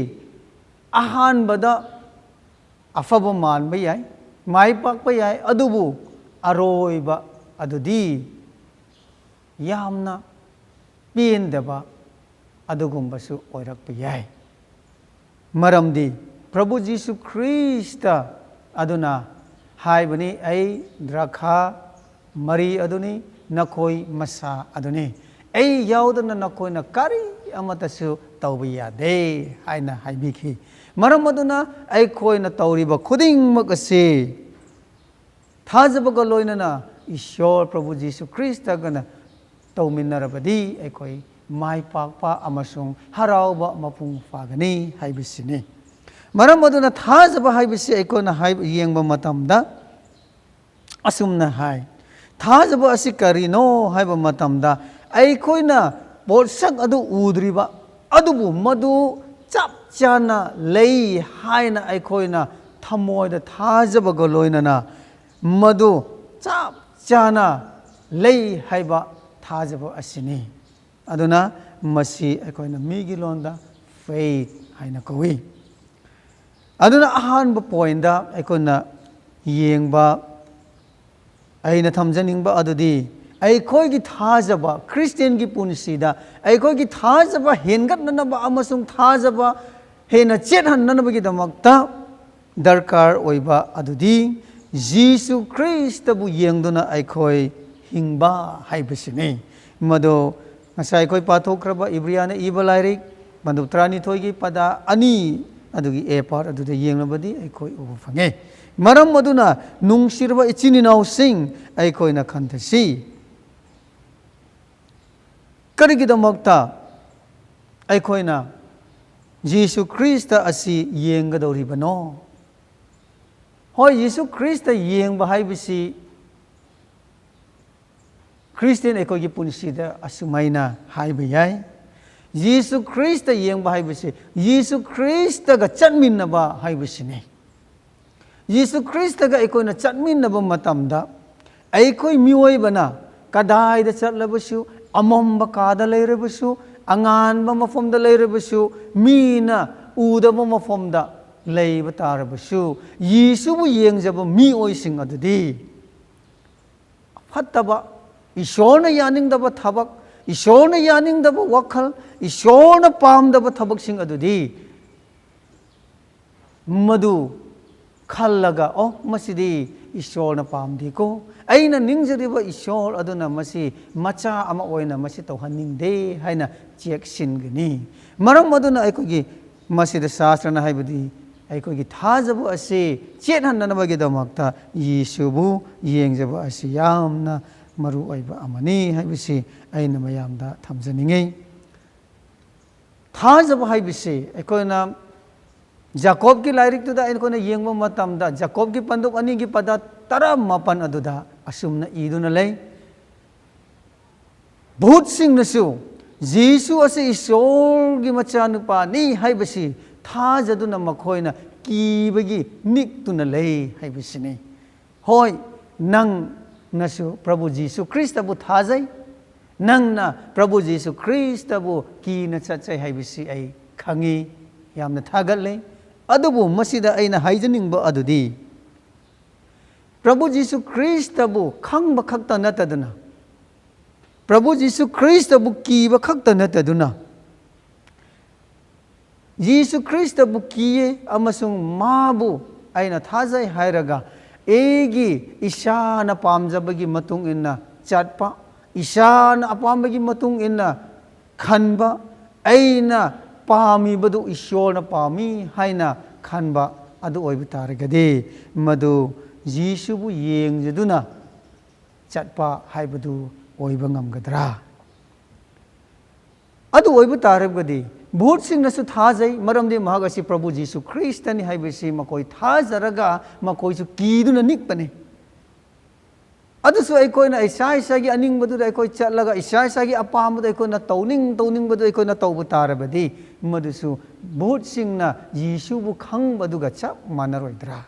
ꯑꯍꯥꯟꯕꯗ ꯑꯐꯕ ꯃꯥꯟꯕ ꯌꯥꯏ, ꯃꯥꯏ ꯄꯥꯛꯄ ꯌꯥꯏ, ꯑꯗꯨꯕꯨ ꯑꯔꯣꯏꯕ ꯑꯗꯨꯗꯤ ꯌꯥꯝꯅ ꯄꯦꯟꯗꯕ ꯑꯗꯨꯒꯨꯝꯕꯁꯨ ꯑꯣꯏꯔꯛꯄ ꯌꯥꯏ꯫ ꯃꯔꯝꯗꯤ ꯄ꯭ꯔꯚꯨ ꯖꯤꯁꯨ ꯈ꯭ꯔꯤꯁꯇ ꯑꯗꯨꯅ ꯍꯥꯏꯕꯅꯤ, "ꯑꯩ ꯗ꯭ꯔꯥꯈꯥ ꯃꯔꯤ ꯑꯗꯨꯅꯤ, ꯅꯈꯣꯏ ꯃꯁꯥ ꯑꯗꯨꯅꯤ꯫ ꯑꯩ ꯌꯥꯎꯗꯅ ꯅꯈꯣꯏꯅ ꯀꯔꯤ ꯑꯃꯠꯇꯁꯨ ꯇꯧꯕ ꯌꯥꯗꯦ" ꯍꯥꯏꯅ ꯍꯥꯏꯕꯤꯈꯤ꯫ ꯃꯔꯝ ꯑꯗꯨꯅ ꯑꯩꯈꯣꯏꯅ ꯇꯧꯔꯤꯕ ꯈꯨꯗꯤꯡꯃꯛ ꯑꯁꯤ ꯊꯥꯖꯕꯒ ꯂꯣꯏꯅꯅ ꯏꯁꯣꯔ ꯄ꯭ꯔꯚꯨ ꯖꯤꯁꯨ ꯈ꯭ꯔꯤꯁꯇꯒꯅ ꯇꯧꯃꯤꯟꯅꯔꯕꯗꯤ ꯑꯩꯈꯣꯏ ꯃꯥꯏ ꯄꯥꯛꯄ ꯑꯃꯁꯨꯡ ꯍꯔꯥꯎꯕ ꯃꯄꯨꯡ ꯐꯥꯒꯅꯤ ꯍꯥꯏꯕꯁꯤꯅꯤ꯫ ꯃꯔꯝ ꯑꯗꯨꯅ ꯊꯥꯖꯕ ꯍꯥꯏꯕꯁꯤ ꯑꯩꯈꯣꯏꯅ ꯍꯥꯏꯕ, ꯌꯦꯡꯕ ꯃꯇꯝꯗ ꯑꯁꯨꯝꯅ ꯍꯥꯏ, ꯊꯥꯖꯕ ꯑꯁꯤ ꯀꯔꯤꯅꯣ ꯍꯥꯏꯕ ꯃꯇꯝꯗ ꯑꯩꯈꯣꯏꯅ ꯄꯣꯠꯁꯛ ꯑꯗꯨ ꯎꯗ꯭ꯔꯤꯕ, ꯑꯗꯨꯕꯨ ꯃꯗꯨ ꯆꯞ ꯆꯥꯅ ꯂꯩ ꯍꯥꯏꯅ ꯑꯩꯈꯣꯏꯅ ꯊꯃꯣꯏꯗ ꯊꯥꯖꯕꯒ ꯂꯣꯏꯅꯅ ꯃꯗꯨ ꯆꯞ ꯆꯥꯅ ꯂꯩ ꯍꯥꯏꯕ ꯊꯥꯖꯕ ꯑꯁꯤꯅꯤ꯫ ꯑꯗꯨꯅ ꯃꯁꯤ ꯑꯩꯈꯣꯏꯅ ꯃꯤꯒꯤ ꯂꯣꯟꯗ faith ꯍꯥꯏꯅ ꯀꯧꯏ꯫ ꯑꯗꯨꯅ ꯑꯍꯥꯟꯕ ꯄꯣꯏꯟꯗ ꯑꯩꯈꯣꯏꯅ ꯌꯦꯡꯕ, ꯑꯩꯅ ꯊꯝꯖꯅꯤꯡꯕ ꯑꯗꯨꯗꯤ ꯑꯩꯈꯣꯏꯒꯤ ꯊꯥꯖꯕ, ꯈ꯭ꯔꯤꯁꯇꯤꯌꯟꯒꯤ ꯄꯨꯟꯁꯤꯗ ꯑꯩꯈꯣꯏꯒꯤ ꯊꯥꯖꯕ ꯍꯦꯟꯒꯠꯅꯅꯕ ꯑꯃꯁꯨꯡ ꯊꯥꯖꯕ ꯍꯦꯟꯅ ꯆꯦꯠꯍꯟꯅꯅꯕꯒꯤꯗꯃꯛꯇ ꯗꯔꯀꯥꯔ ꯑꯣꯏꯕ ꯑꯗꯨꯗꯤ ꯖꯤꯁꯨ ꯈ꯭ꯔꯤꯁꯇꯕꯨ ꯌꯦꯡꯗꯨꯅ ꯑꯩꯈꯣꯏ ꯍꯤꯡꯕ ꯍꯥꯏꯕꯁꯤꯅꯤ꯫ ꯃꯗꯨ ꯉꯁꯥꯏ ꯑꯩꯈꯣꯏ ꯄꯥꯊꯣꯛꯈ꯭ꯔꯕ ꯏꯕ꯭ꯔꯤꯌꯥꯅ ꯏꯕ ꯂꯥꯏꯔꯤꯛ ꯃꯗꯨ ꯇꯔꯥꯅꯤꯊꯣꯏꯒꯤ ꯄꯗ ꯑꯅꯤ ꯑꯗꯨꯒꯤ A part ꯑꯗꯨꯗ ꯌꯦꯡꯂꯕꯗꯤ ꯑꯩꯈꯣꯏ ꯎꯕ ꯐꯪꯉꯦ꯫ ꯃꯔꯝ ꯑꯗꯨꯅ ꯅꯨꯡꯁꯤꯔꯕ ꯏꯆꯤꯟ ꯏꯅꯥꯎꯁꯤꯡ, ꯑꯩꯈꯣꯏꯅ ꯈꯟꯊꯁꯤ꯫ ꯀꯔꯤꯒꯤꯗꯃꯛꯇ ꯑꯩꯈꯣꯏꯅ ꯖꯤꯁꯨ ꯈ꯭ꯔꯤꯁꯇ ꯑꯁꯤ ꯌꯦꯡꯒꯗꯧꯔꯤꯕꯅꯣ? ꯍꯣꯏ, ꯖꯤꯁꯨ ꯈ꯭ꯔꯤꯁꯇ ꯌꯦꯡꯕ ꯍꯥꯏꯕꯁꯤ ꯈ꯭ꯔꯤꯁꯇꯤꯌꯟ ꯑꯩꯈꯣꯏꯒꯤ ꯄꯨꯟꯁꯤꯗ ꯑꯁꯨꯃꯥꯏꯅ ꯍꯥꯏꯕ ꯌꯥꯏ, ꯌꯤꯁꯨ ꯈ꯭ꯔꯤꯁꯇ ꯌꯦꯡꯕ ꯍꯥꯏꯕꯁꯤ ꯌꯤꯁꯨ ꯈ꯭ꯔꯤꯁꯇꯒ ꯆꯠꯃꯤꯟꯅꯕ ꯍꯥꯏꯕꯁꯤꯅꯤ꯫ ꯌꯤꯁꯨ ꯈ꯭ꯔꯤꯁꯇꯒ ꯑꯩꯈꯣꯏꯅ ꯆꯠꯃꯤꯟꯅꯕ ꯃꯇꯝꯗ, ꯑꯩꯈꯣꯏ ꯃꯤꯑꯣꯏꯕꯅ ꯀꯗꯥꯏꯗ ꯆꯠꯂꯕꯁꯨ, ꯑꯃꯝꯕ ꯀꯥꯗ ꯂꯩꯔꯕꯁꯨ, ꯑꯉꯥꯟꯕ ꯃꯐꯝꯗ ꯂꯩꯔꯕꯁꯨ, ꯃꯤꯅ ꯎꯗꯕ ꯃꯐꯝꯗ ꯂꯩꯕ ꯇꯥꯔꯕꯁꯨ, ꯌꯤꯁꯨꯕꯨ ꯌꯦꯡꯖꯕ ꯃꯤꯑꯣꯏꯁꯤꯡ ꯑꯗꯨꯗꯤ ꯐꯠꯇꯕ, ꯏꯁꯣꯔꯅ ꯌꯥꯅꯤꯡꯗꯕ ꯊꯕꯛ, ꯏꯁꯣꯔꯅ ꯌꯥꯅꯤꯡꯗꯕ ꯋꯥꯈꯜ, ꯏꯁꯣꯔꯅ ꯄꯥꯝꯗꯕ ꯊꯕꯛꯁꯤꯡ ꯑꯗꯨꯗꯤ ꯃꯗꯨ ꯈꯜꯂꯒ, "ꯑꯣ, ꯃꯁꯤꯗꯤ ꯏꯁꯣꯔꯅ ꯄꯥꯝꯗꯦꯀꯣ, ꯑꯩꯅ ꯅꯤꯡꯖꯔꯤꯕ ꯏꯁꯣꯔ ꯑꯗꯨꯅ ꯃꯁꯤ ꯃꯆꯥ ꯑꯃ ꯑꯣꯏꯅ ꯃꯁꯤ ꯇꯧꯍꯟꯅꯤꯡꯗꯦ" ꯍꯥꯏꯅ ꯆꯦꯛꯁꯤꯟꯒꯅꯤ꯫ ꯃꯔꯝ ꯑꯗꯨꯅ ꯑꯩꯈꯣꯏꯒꯤ ꯃꯁꯤꯗ ꯁꯥꯁꯇ꯭ꯔꯅ ꯍꯥꯏꯕꯗꯤ ꯑꯩꯈꯣꯏꯒꯤ ꯊꯥꯖꯕ ꯑꯁꯤ ꯆꯦꯠꯍꯟꯅꯅꯕꯒꯤꯗꯃꯛꯇ ꯌꯤꯁꯨꯕꯨ ꯌꯦꯡꯖꯕ ꯑꯁꯤ ꯌꯥꯝꯅ ꯃꯔꯨ ꯑꯣꯏꯕ ꯑꯃꯅꯤ ꯍꯥꯏꯕꯁꯤ ꯑꯩꯅ ꯃꯌꯥꯝꯗ ꯊꯝꯖꯅꯤꯡꯉꯤ꯫ ꯊꯥꯖꯕ ꯍꯥꯏꯕꯁꯤ ꯑꯩꯈꯣꯏꯅ ꯖꯥꯀꯣꯕꯀꯤ ꯂꯥꯏꯔꯤꯛꯇꯨꯗ ꯑꯩꯈꯣꯏꯅ ꯌꯦꯡꯕ ꯃꯇꯝꯗ, ꯖꯥꯀꯣꯕꯀꯤ ꯄꯟꯗꯨꯞ ꯑꯅꯤꯒꯤ ꯄꯗ ꯇꯔꯥꯃꯥꯄꯟ ꯑꯗꯨꯗ ꯑꯁꯨꯝꯅ ꯏꯗꯨꯅ ꯂꯩ, "ꯚꯨꯠꯁꯤꯡꯅꯁꯨ ꯖꯤꯁꯨ ꯑꯁꯤ ꯏꯁꯣꯔꯒꯤ ꯃꯆꯥꯅꯨꯄꯥꯅꯤ ꯍꯥꯏꯕꯁꯤ ꯊꯥꯖꯗꯨꯅ ꯃꯈꯣꯏꯅ ꯀꯤꯕꯒꯤ ꯅꯤꯛꯇꯨꯅ ꯂꯩ" ꯍꯥꯏꯕꯁꯤꯅꯤ꯫ ꯍꯣꯏ, ꯅꯪꯅꯁꯨ ꯄ꯭ꯔꯚꯨ ꯖꯤꯁꯨ ꯈ꯭ꯔꯤꯁꯇꯕꯨ ꯊꯥꯖꯩ, ꯅꯪꯅ ꯄ꯭ꯔꯚꯨ ꯖꯤꯁꯨ ꯈ꯭ꯔꯤꯁꯇꯕꯨ ꯀꯤꯅ ꯆꯠꯆꯩ ꯍꯥꯏꯕꯁꯤ ꯑꯩ ꯈꯪꯉꯤ, ꯌꯥꯝꯅ ꯊꯥꯒꯠꯂꯤ꯫ ꯑꯗꯨꯕꯨ ꯃꯁꯤꯗ ꯑꯩꯅ ꯍꯥꯏꯖꯅꯤꯡꯕ ꯑꯗꯨꯗꯤ, ꯄ꯭ꯔꯚꯨ ꯖꯤꯁꯨ ꯈ꯭ꯔꯤꯁꯇꯕꯨ ꯈꯪꯕ ꯈꯛꯇ ꯅꯠꯇꯗꯅ, ꯄ꯭ꯔꯚꯨ ꯖꯤꯁꯨ ꯈ꯭ꯔꯤꯁꯇꯕꯨ ꯀꯤꯕ ꯈꯛꯇ ꯅꯠꯇꯗꯨꯅ, ꯖꯤꯁꯨ ꯈ꯭ꯔꯤꯁꯇꯕꯨ ꯀꯤꯌꯦ ꯑꯃꯁꯨꯡ ꯃꯥꯕꯨ ꯑꯩꯅ ꯊꯥꯖꯩ ꯍꯥꯏꯔꯒ, ꯑꯩꯒꯤ ꯏꯁꯥꯅ ꯄꯥꯝꯖꯕꯒꯤ ꯃꯇꯨꯡ ꯏꯟꯅ ꯆꯠꯄ, ꯏꯁꯥꯅ ꯑꯄꯥꯝꯕꯒꯤ ꯃꯇꯨꯡ ꯏꯟꯅ ꯈꯟꯕ, ꯑꯩꯅ ꯄꯥꯝꯃꯤꯕꯗꯨ ꯏꯁꯣꯔꯅ ꯄꯥꯝꯃꯤ ꯍꯥꯏꯅ ꯈꯟꯕ ꯑꯗꯨ ꯑꯣꯏꯕ ꯇꯥꯔꯒꯗꯤ, ꯃꯗꯨ ꯖꯤꯁꯨꯕꯨ ꯌꯦꯡꯖꯗꯨꯅ ꯆꯠꯄ ꯍꯥꯏꯕꯗꯨ ꯑꯣꯏꯕ ꯉꯝꯒꯗ꯭ꯔꯥ? ꯑꯗꯨ ꯑꯣꯏꯕ ꯇꯥꯔꯒꯗꯤ, ꯚꯨꯠꯁꯤꯡꯅꯁꯨ ꯊꯥꯖꯩ, ꯃꯔꯝꯗꯤ ꯃꯍꯥꯛ ꯑꯁꯤ ꯄ꯭ꯔꯚꯨ ꯖꯤꯁꯨ ꯈ꯭ꯔꯤꯁꯇꯅꯤ ꯍꯥꯏꯕꯁꯤ ꯃꯈꯣꯏ ꯊꯥꯖꯔꯒ ꯃꯈꯣꯏꯁꯨ ꯀꯤꯗꯨꯅ ꯅꯤꯛꯄꯅꯤ꯫ ꯑꯗꯨꯁꯨ ꯑꯩꯈꯣꯏꯅ ꯏꯁꯥ ꯏꯁꯥꯒꯤ ꯑꯅꯤꯡꯕꯗꯨꯗ ꯑꯩꯈꯣꯏ ꯆꯠꯂꯒ, ꯏꯁꯥ ꯏꯁꯥꯒꯤ ꯑꯄꯥꯝꯕꯗ ꯑꯩꯈꯣꯏꯅ ꯇꯧꯅꯤꯡ ꯇꯧꯅꯤꯡꯕꯗꯨ ꯑꯩꯈꯣꯏꯅ ꯇꯧꯕ ꯇꯥꯔꯕꯗꯤ, ꯃꯗꯨꯁꯨ ꯚꯨꯠꯁꯤꯡꯅ ꯌꯤꯁꯨꯕꯨ ꯈꯪꯕꯗꯨꯒ ꯆꯞ ꯃꯥꯟꯅꯔꯣꯏꯗ꯭ꯔꯥ?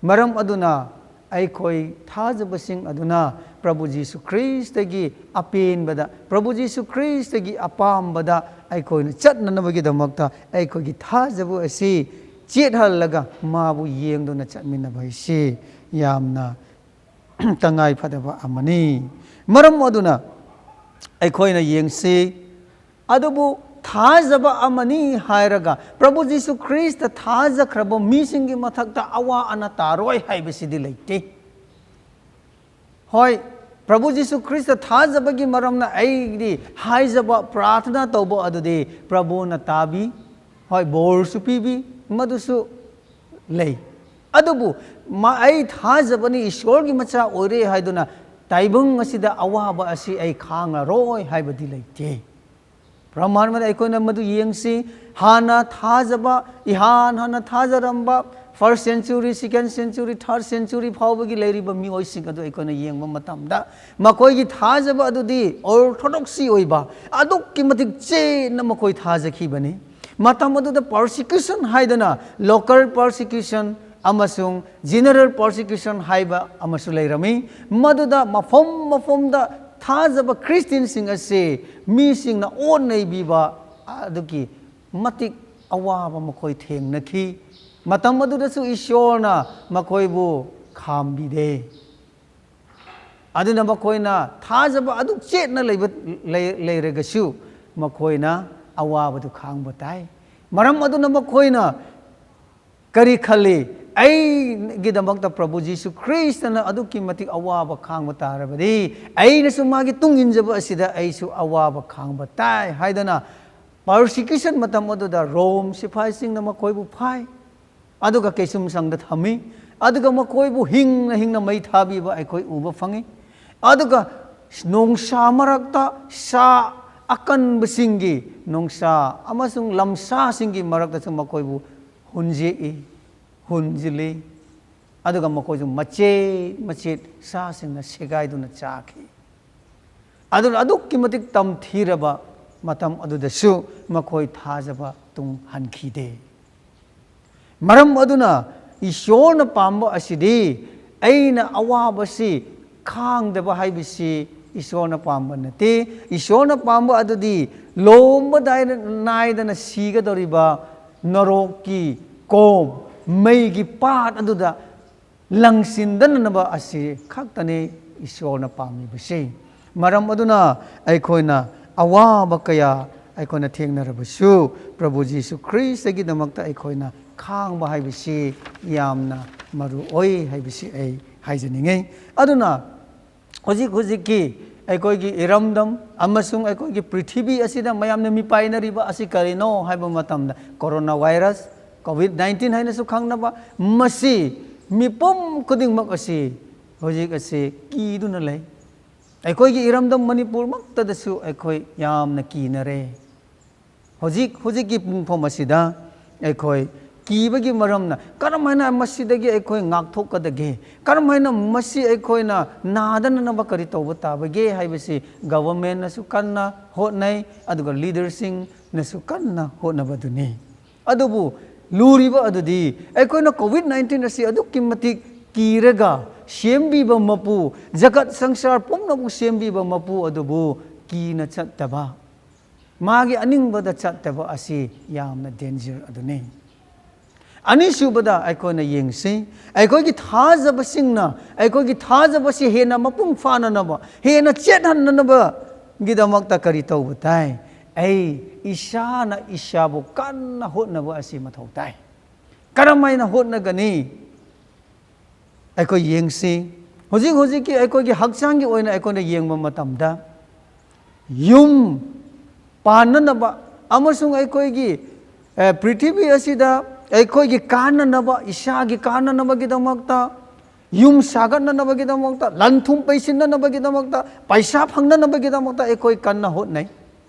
ꯃꯔꯝ ꯑꯗꯨꯅ ꯑꯩꯈꯣꯏ ꯊꯥꯖꯕꯁꯤꯡ ꯑꯗꯨꯅ ꯄ꯭ꯔꯚꯨ ꯖꯤꯁꯨ ꯈ꯭ꯔꯤꯁꯇꯒꯤ ꯑꯄꯦꯟꯕꯗ, ꯄ꯭ꯔꯚꯨ ꯖꯤꯁꯨ ꯈ꯭ꯔꯤꯁꯇꯒꯤ ꯑꯄꯥꯝꯕꯗ ꯑꯩꯈꯣꯏꯅ ꯆꯠꯅꯅꯕꯒꯤꯗꯃꯛꯇ ꯑꯩꯈꯣꯏꯒꯤ ꯊꯥꯖꯕ ꯑꯁꯤ ꯆꯦꯠꯍꯜꯂꯒ ꯃꯥꯕꯨ ꯌꯦꯡꯗꯨꯅ ꯆꯠꯃꯤꯟꯅꯕ ꯍꯥꯏꯁꯤ ꯌꯥꯝꯅ ꯇꯉꯥꯏ ꯐꯗꯕ ꯑꯃꯅꯤ꯫ ꯃꯔꯝ ꯑꯗꯨꯅ ꯑꯩꯈꯣꯏꯅ ꯌꯦꯡꯁꯤ, ꯑꯗꯨꯕꯨ ꯊꯥꯖꯕ ꯑꯃꯅꯤ ꯍꯥꯏꯔꯒ ꯄ꯭ꯔꯚꯨ ꯖꯤꯁꯨ ꯈ꯭ꯔꯤꯁꯇ ꯊꯥꯖꯈ꯭ꯔꯕ ꯃꯤꯁꯤꯡꯒꯤ ꯃꯊꯛꯇ ꯑꯋꯥ ꯑꯅꯥ ꯇꯥꯔꯣꯏ ꯍꯥꯏꯕꯁꯤꯗꯤ ꯂꯩꯇꯦ꯫ ꯍꯣꯏ, ꯄ꯭ꯔꯚꯨ ꯖꯤꯁꯨ ꯈ꯭ꯔꯤꯁꯇ ꯊꯥꯖꯕꯒꯤ ꯃꯔꯝꯅ ꯑꯩꯗꯤ ꯍꯥꯏꯖꯕ, ꯄ꯭ꯔꯥꯔꯊꯅꯥ ꯇꯧꯕ ꯑꯗꯨꯗꯤ ꯄ꯭ꯔꯚꯨꯅ ꯇꯥꯕꯤ, ꯍꯣꯏ, ꯕꯣꯔꯁꯨ ꯄꯤꯕꯤ, ꯃꯗꯨꯁꯨ ꯂꯩ꯫ ꯑꯗꯨꯕꯨ ꯃꯥ, ꯑꯩ ꯊꯥꯖꯕꯅꯤ, ꯏꯁꯣꯔꯒꯤ ꯃꯆꯥ ꯑꯣꯏꯔꯦ ꯍꯥꯏꯗꯨꯅ ꯇꯥꯏꯕꯪ ꯑꯁꯤꯗ ꯑꯋꯥꯕ ꯑꯁꯤ ꯑꯩ ꯈꯥꯡꯉꯔꯣꯏ ꯍꯥꯏꯕꯗꯤ ꯂꯩꯇꯦ꯫ ꯄ꯭ꯔꯃꯥꯟ ꯑꯃꯗ ꯑꯩꯈꯣꯏꯅ ꯃꯗꯨ ꯌꯦꯡꯁꯤ꯫ ꯍꯥꯟꯅ ꯊꯥꯖꯕ, ꯏꯍꯥꯟ ꯍꯥꯟꯅ ꯊꯥꯖꯔꯝꯕ first century, second century, third century ꯐꯥꯎꯕꯒꯤ ꯂꯩꯔꯤꯕ ꯃꯤꯑꯣꯏꯁꯤꯡ ꯑꯗꯨ ꯑꯩꯈꯣꯏꯅ ꯌꯦꯡꯕ ꯃꯇꯝꯗ, ꯃꯈꯣꯏꯒꯤ ꯊꯥꯖꯕ ꯑꯗꯨꯗꯤ orthodoxy ꯑꯣꯏꯕ, ꯑꯗꯨꯛꯀꯤ ꯃꯇꯤꯛ ꯆꯦꯠꯅ ꯃꯈꯣꯏ ꯊꯥꯖꯈꯤꯕꯅꯤ꯫ ꯃꯇꯝ ꯑꯗꯨꯗ persecution ꯍꯥꯏꯗꯅ, local persecution ꯑꯃꯁꯨꯡ general persecution ꯍꯥꯏꯕ ꯑꯃꯁꯨ ꯂꯩꯔꯝꯃꯤ꯫ ꯃꯗꯨꯗ ꯃꯐꯝ ꯃꯐꯝꯗ ꯊꯥꯖꯕ ꯈ꯭ꯔꯤꯁꯇꯤꯌꯟꯁꯤꯡ ꯑꯁꯤ ꯃꯤꯁꯤꯡꯅ ꯑꯣꯠ ꯅꯩꯕꯤꯕ, ꯑꯗꯨꯒꯤ ꯃꯇꯤꯛ ꯑꯋꯥꯕ ꯃꯈꯣꯏ ꯊꯦꯡꯅꯈꯤ꯫ ꯃꯇꯝ ꯑꯗꯨꯗꯁꯨ ꯏꯁꯣꯔꯅ ꯃꯈꯣꯏꯕꯨ ꯈꯥꯝꯕꯤꯗꯦ꯫ ꯑꯗꯨꯅ ꯃꯈꯣꯏꯅ ꯊꯥꯖꯕ ꯑꯗꯨꯛ ꯆꯦꯠꯅ ꯂꯩꯕ, ꯂꯩ-, ꯂꯩꯔꯒꯁꯨ ꯃꯈꯣꯏꯅ ꯑꯋꯥꯕꯗꯨ ꯈꯥꯡꯕ ꯇꯥꯏ꯫ ꯃꯔꯝ ꯑꯗꯨꯅ ꯃꯈꯣꯏꯅ ꯀꯔꯤ ꯈꯜꯂꯤ? ꯑꯩꯒꯤꯗꯃꯛꯇ ꯄ꯭ꯔꯚꯨ ꯖꯤꯁꯨ ꯈ꯭ꯔꯤꯁꯇꯅ ꯑꯗꯨꯛꯀꯤ ꯃꯇꯤꯛ ꯑꯋꯥꯕ ꯈꯥꯡꯕ ꯇꯥꯔꯕꯗꯤ, ꯑꯩꯅꯁꯨ ꯃꯥꯒꯤ ꯇꯨꯡ ꯏꯟꯖꯕ ꯑꯁꯤꯗ ꯑꯩꯁꯨ ꯑꯋꯥꯕ ꯈꯥꯡꯕ ꯇꯥꯏ ꯍꯥꯏꯗꯅ, persecution ꯃꯇꯝ ꯑꯗꯨꯗ ꯔꯣꯝ ꯁꯤꯐꯥꯏꯁꯤꯡꯅ ꯃꯈꯣꯏꯕꯨ ꯐꯥꯏ꯫ ꯑꯗꯨꯒ ꯀꯩꯁꯨꯝꯁꯪꯗ ꯊꯝꯃꯤ꯫ ꯑꯗꯨꯒ ꯃꯈꯣꯏꯕꯨ ꯍꯤꯡꯅ ꯍꯤꯡꯅ ꯃꯩ ꯊꯥꯕꯤꯕ ꯑꯩꯈꯣꯏ ꯎꯕ ꯐꯪꯉꯤ꯫ ꯑꯗꯨꯒ ꯅꯣꯡꯁꯥ ꯃꯔꯛꯇ ꯁꯥ ꯑꯀꯟꯕꯁꯤꯡꯒꯤ, ꯅꯣꯡꯁꯥ ꯑꯃꯁꯨꯡ ꯂꯝꯁꯥꯁꯤꯡꯒꯤ ꯃꯔꯛꯇꯁꯨ ꯃꯈꯣꯏꯕꯨ ꯍꯨꯟꯖꯦꯛꯏ, ꯍꯨꯟꯖꯤꯜꯂꯤ꯫ ꯑꯗꯨꯒ ꯃꯈꯣꯏꯁꯨ ꯃꯆꯦꯠ ꯃꯆꯦꯠ ꯁꯥꯁꯤꯡꯅ ꯁꯦꯒꯥꯏꯗꯨꯅ ꯆꯥꯈꯤ꯫ ꯑꯗꯨꯅ ꯑꯗꯨꯛꯀꯤ ꯃꯇꯤꯛ ꯇꯝꯊꯤꯔꯕ ꯃꯇꯝ ꯑꯗꯨꯗꯁꯨ ꯃꯈꯣꯏ ꯊꯥꯖꯕ ꯇꯨꯡ ꯍꯟꯈꯤꯗꯦ꯫ ꯃꯔꯝ ꯑꯗꯨꯅ ꯏꯁꯣꯔꯅ ꯄꯥꯝꯕ ꯑꯁꯤꯗꯤ ꯑꯩꯅ ꯑꯋꯥꯕꯁꯤ ꯈꯥꯡꯗꯕ ꯍꯥꯏꯕꯁꯤ ꯏꯁꯣꯔꯅ ꯄꯥꯝꯕ ꯅꯠꯇꯦ꯫ ꯏꯁꯣꯔꯅ ꯄꯥꯝꯕ ꯑꯗꯨꯗꯤ ꯂꯣꯝꯕ ꯗꯥꯏꯅ-, ꯅꯥꯏꯗꯅ ꯁꯤꯒꯗꯧꯔꯤꯕ ꯅꯔꯣꯛꯀꯤ ꯀꯣꯝ, ꯃꯩꯒꯤ ꯄꯥꯠ ꯑꯗꯨꯗ ꯂꯪꯁꯤꯟꯗꯅꯅꯕ ꯑꯁꯤ ꯈꯛꯇꯅꯤ ꯏꯁꯣꯔꯅ ꯄꯥꯝꯂꯤꯕꯁꯤ꯫ ꯃꯔꯝ ꯑꯗꯨꯅ ꯑꯩꯈꯣꯏꯅ ꯑꯋꯥꯕ ꯀꯌꯥ ꯑꯩꯈꯣꯏꯅ ꯊꯦꯡꯅꯔꯕꯁꯨ, ꯄ꯭ꯔꯚꯨ ꯖꯤꯁꯨ ꯈ꯭ꯔꯤꯁꯇꯒꯤꯗꯃꯛꯇ ꯑꯩꯈꯣꯏꯅ ꯈꯥꯡꯕ ꯍꯥꯏꯕꯁꯤ ꯌꯥꯝꯅ ꯃꯔꯨ ꯑꯣꯏ ꯍꯥꯏꯕꯁꯤ ꯑꯩ ꯍꯥꯏꯖꯅꯤꯡꯉꯤ꯫ ꯑꯗꯨꯅ ꯍꯧꯖꯤꯛ ꯍꯧꯖꯤꯛꯀꯤ ꯑꯩꯈꯣꯏꯒꯤ ꯏꯔꯝꯗꯝ ꯑꯃꯁꯨꯡ ꯑꯩꯈꯣꯏꯒꯤ ꯄ꯭ꯔꯤꯊꯤꯕꯤ ꯑꯁꯤꯗ ꯃꯌꯥꯝꯅ ꯃꯤꯄꯥꯏꯅꯔꯤꯕ ꯑꯁꯤ ꯀꯔꯤꯅꯣ ꯍꯥꯏꯕ ꯃꯇꯝꯗ, ꯀꯣꯔꯣꯅꯥ ꯚꯥꯏꯔꯁ, ꯀꯣꯚꯤꯗ ꯅꯥꯏꯟꯇꯤꯟ ꯍꯥꯏꯅꯁꯨ ꯈꯪꯅꯕ, ꯃꯁꯤ ꯃꯤꯄꯨꯝ ꯈꯨꯗꯤꯡꯃꯛ ꯑꯁꯤ ꯍꯧꯖꯤꯛ ꯑꯁꯤ ꯀꯤꯗꯨꯅ ꯂꯩ꯫ ꯑꯩꯈꯣꯏꯒꯤ ꯏꯔꯝꯗꯝ ꯃꯅꯤꯄꯨꯔꯃꯛꯇꯗꯁꯨ ꯑꯩꯈꯣꯏ ꯌꯥꯝꯅ ꯀꯤꯅꯔꯦ꯫ ꯍꯧꯖꯤꯛ ꯍꯧꯖꯤꯛꯀꯤ ꯄꯨꯡꯐꯝ ꯑꯁꯤꯗ ꯑꯩꯈꯣꯏ ꯀꯤꯕꯒꯤ ꯃꯔꯝꯅ ꯀꯔꯝ ꯍꯥꯏꯅ ꯃꯁꯤꯗꯒꯤ ꯑꯩꯈꯣꯏ ꯉꯥꯛꯊꯣꯛꯀꯗꯒꯦ, ꯀꯔꯝ ꯍꯥꯏꯅ ꯃꯁꯤ ꯑꯩꯈꯣꯏꯅ ꯅꯥꯗꯅꯅꯕ ꯀꯔꯤ ꯇꯧꯕ ꯇꯥꯕꯒꯦ ꯍꯥꯏꯕꯁꯤ ꯒꯚꯔꯟꯃꯦꯟꯅꯁꯨ ꯀꯟꯅ ꯍꯣꯠꯅꯩ, ꯑꯗꯨꯒ ꯂꯤꯗꯔꯁꯤꯡꯅꯁꯨ ꯀꯟꯅ ꯍꯣꯠꯅꯕꯗꯨꯅꯤ꯫ ꯑꯗꯨꯕꯨ ꯂꯨꯔꯤꯕ ꯑꯗꯨꯗꯤ ꯑꯩꯈꯣꯏꯅ ꯀꯣꯚꯤꯗ ꯅꯥꯏꯟꯇꯤꯟ ꯑꯁꯤ ꯑꯗꯨꯛꯀꯤ ꯃꯇꯤꯛ ꯀꯤꯔꯒ ꯁꯦꯝꯕꯤꯕ ꯃꯄꯨ, ꯖꯒꯠ ꯁꯪꯁꯥꯔ ꯄꯨꯝꯅꯃꯛ ꯁꯦꯝꯕꯤꯕ ꯃꯄꯨ ꯑꯗꯨꯕꯨ ꯀꯤꯅ ꯆꯠꯇꯕ, ꯃꯥꯒꯤ ꯑꯅꯤꯡꯕꯗ ꯆꯠꯇꯕ ꯑꯁꯤ ꯌꯥꯝꯅ ꯗꯦꯟꯖꯔ ꯑꯗꯨꯅꯤ꯫ ꯑꯅꯤꯁꯨꯕꯗ ꯑꯩꯈꯣꯏꯅ ꯌꯦꯡꯁꯤ, ꯑꯩꯈꯣꯏꯒꯤ ꯊꯥꯖꯕꯁꯤꯡꯅ ꯑꯩꯈꯣꯏꯒꯤ ꯊꯥꯖꯕꯁꯤ ꯍꯦꯟꯅ ꯃꯄꯨꯡ ꯐꯥꯅꯅꯕ, ꯍꯦꯟꯅ ꯆꯦꯠꯍꯟꯅꯅꯕꯒꯤꯗꯃꯛꯇ ꯀꯔꯤ ꯇꯧꯕ ꯇꯥꯏ? ꯑꯩ ꯏꯁꯥꯅ ꯏꯁꯥꯕꯨ ꯀꯟꯅ ꯍꯣꯠꯅꯕ ꯑꯁꯤ ꯃꯊꯧ ꯇꯥꯏ꯫ ꯀꯔꯝ ꯍꯥꯏꯅ ꯍꯣꯠꯅꯒꯅꯤ? ꯑꯩꯈꯣꯏ ꯌꯦꯡꯁꯤ꯫ ꯍꯧꯖꯤꯛ ꯍꯧꯖꯤꯛꯀꯤ ꯑꯩꯈꯣꯏꯒꯤ ꯍꯛꯆꯥꯡꯒꯤ ꯑꯣꯏꯅ ꯑꯩꯈꯣꯏꯅ ꯌꯦꯡꯕ ꯃꯇꯝꯗ, ꯌꯨꯝ ꯄꯥꯟꯅꯅꯕ ꯑꯃꯁꯨꯡ ꯑꯩꯈꯣꯏꯒꯤ, ꯑꯦ, ꯄ꯭ꯔꯤꯊꯤꯕꯤ ꯑꯁꯤꯗ ꯑꯩꯈꯣꯏꯒꯤ ꯀꯥꯟꯅꯅꯕ, ꯏꯁꯥꯒꯤ ꯀꯥꯟꯅꯅꯕꯒꯤꯗꯃꯛꯇ, ꯌꯨꯝ ꯁꯥꯒꯠꯅꯅꯕꯒꯤꯗꯃꯛꯇ, ꯂꯟ ꯊꯨꯝ ꯄꯩꯁꯤꯟꯅꯅꯕꯒꯤꯗꯃꯛꯇ, ꯄꯩꯁꯥ ꯐꯪꯅꯅꯕꯒꯤꯗꯃꯛꯇ ꯑꯩꯈꯣꯏ ꯀꯟꯅ ꯍꯣꯠꯅꯩ꯫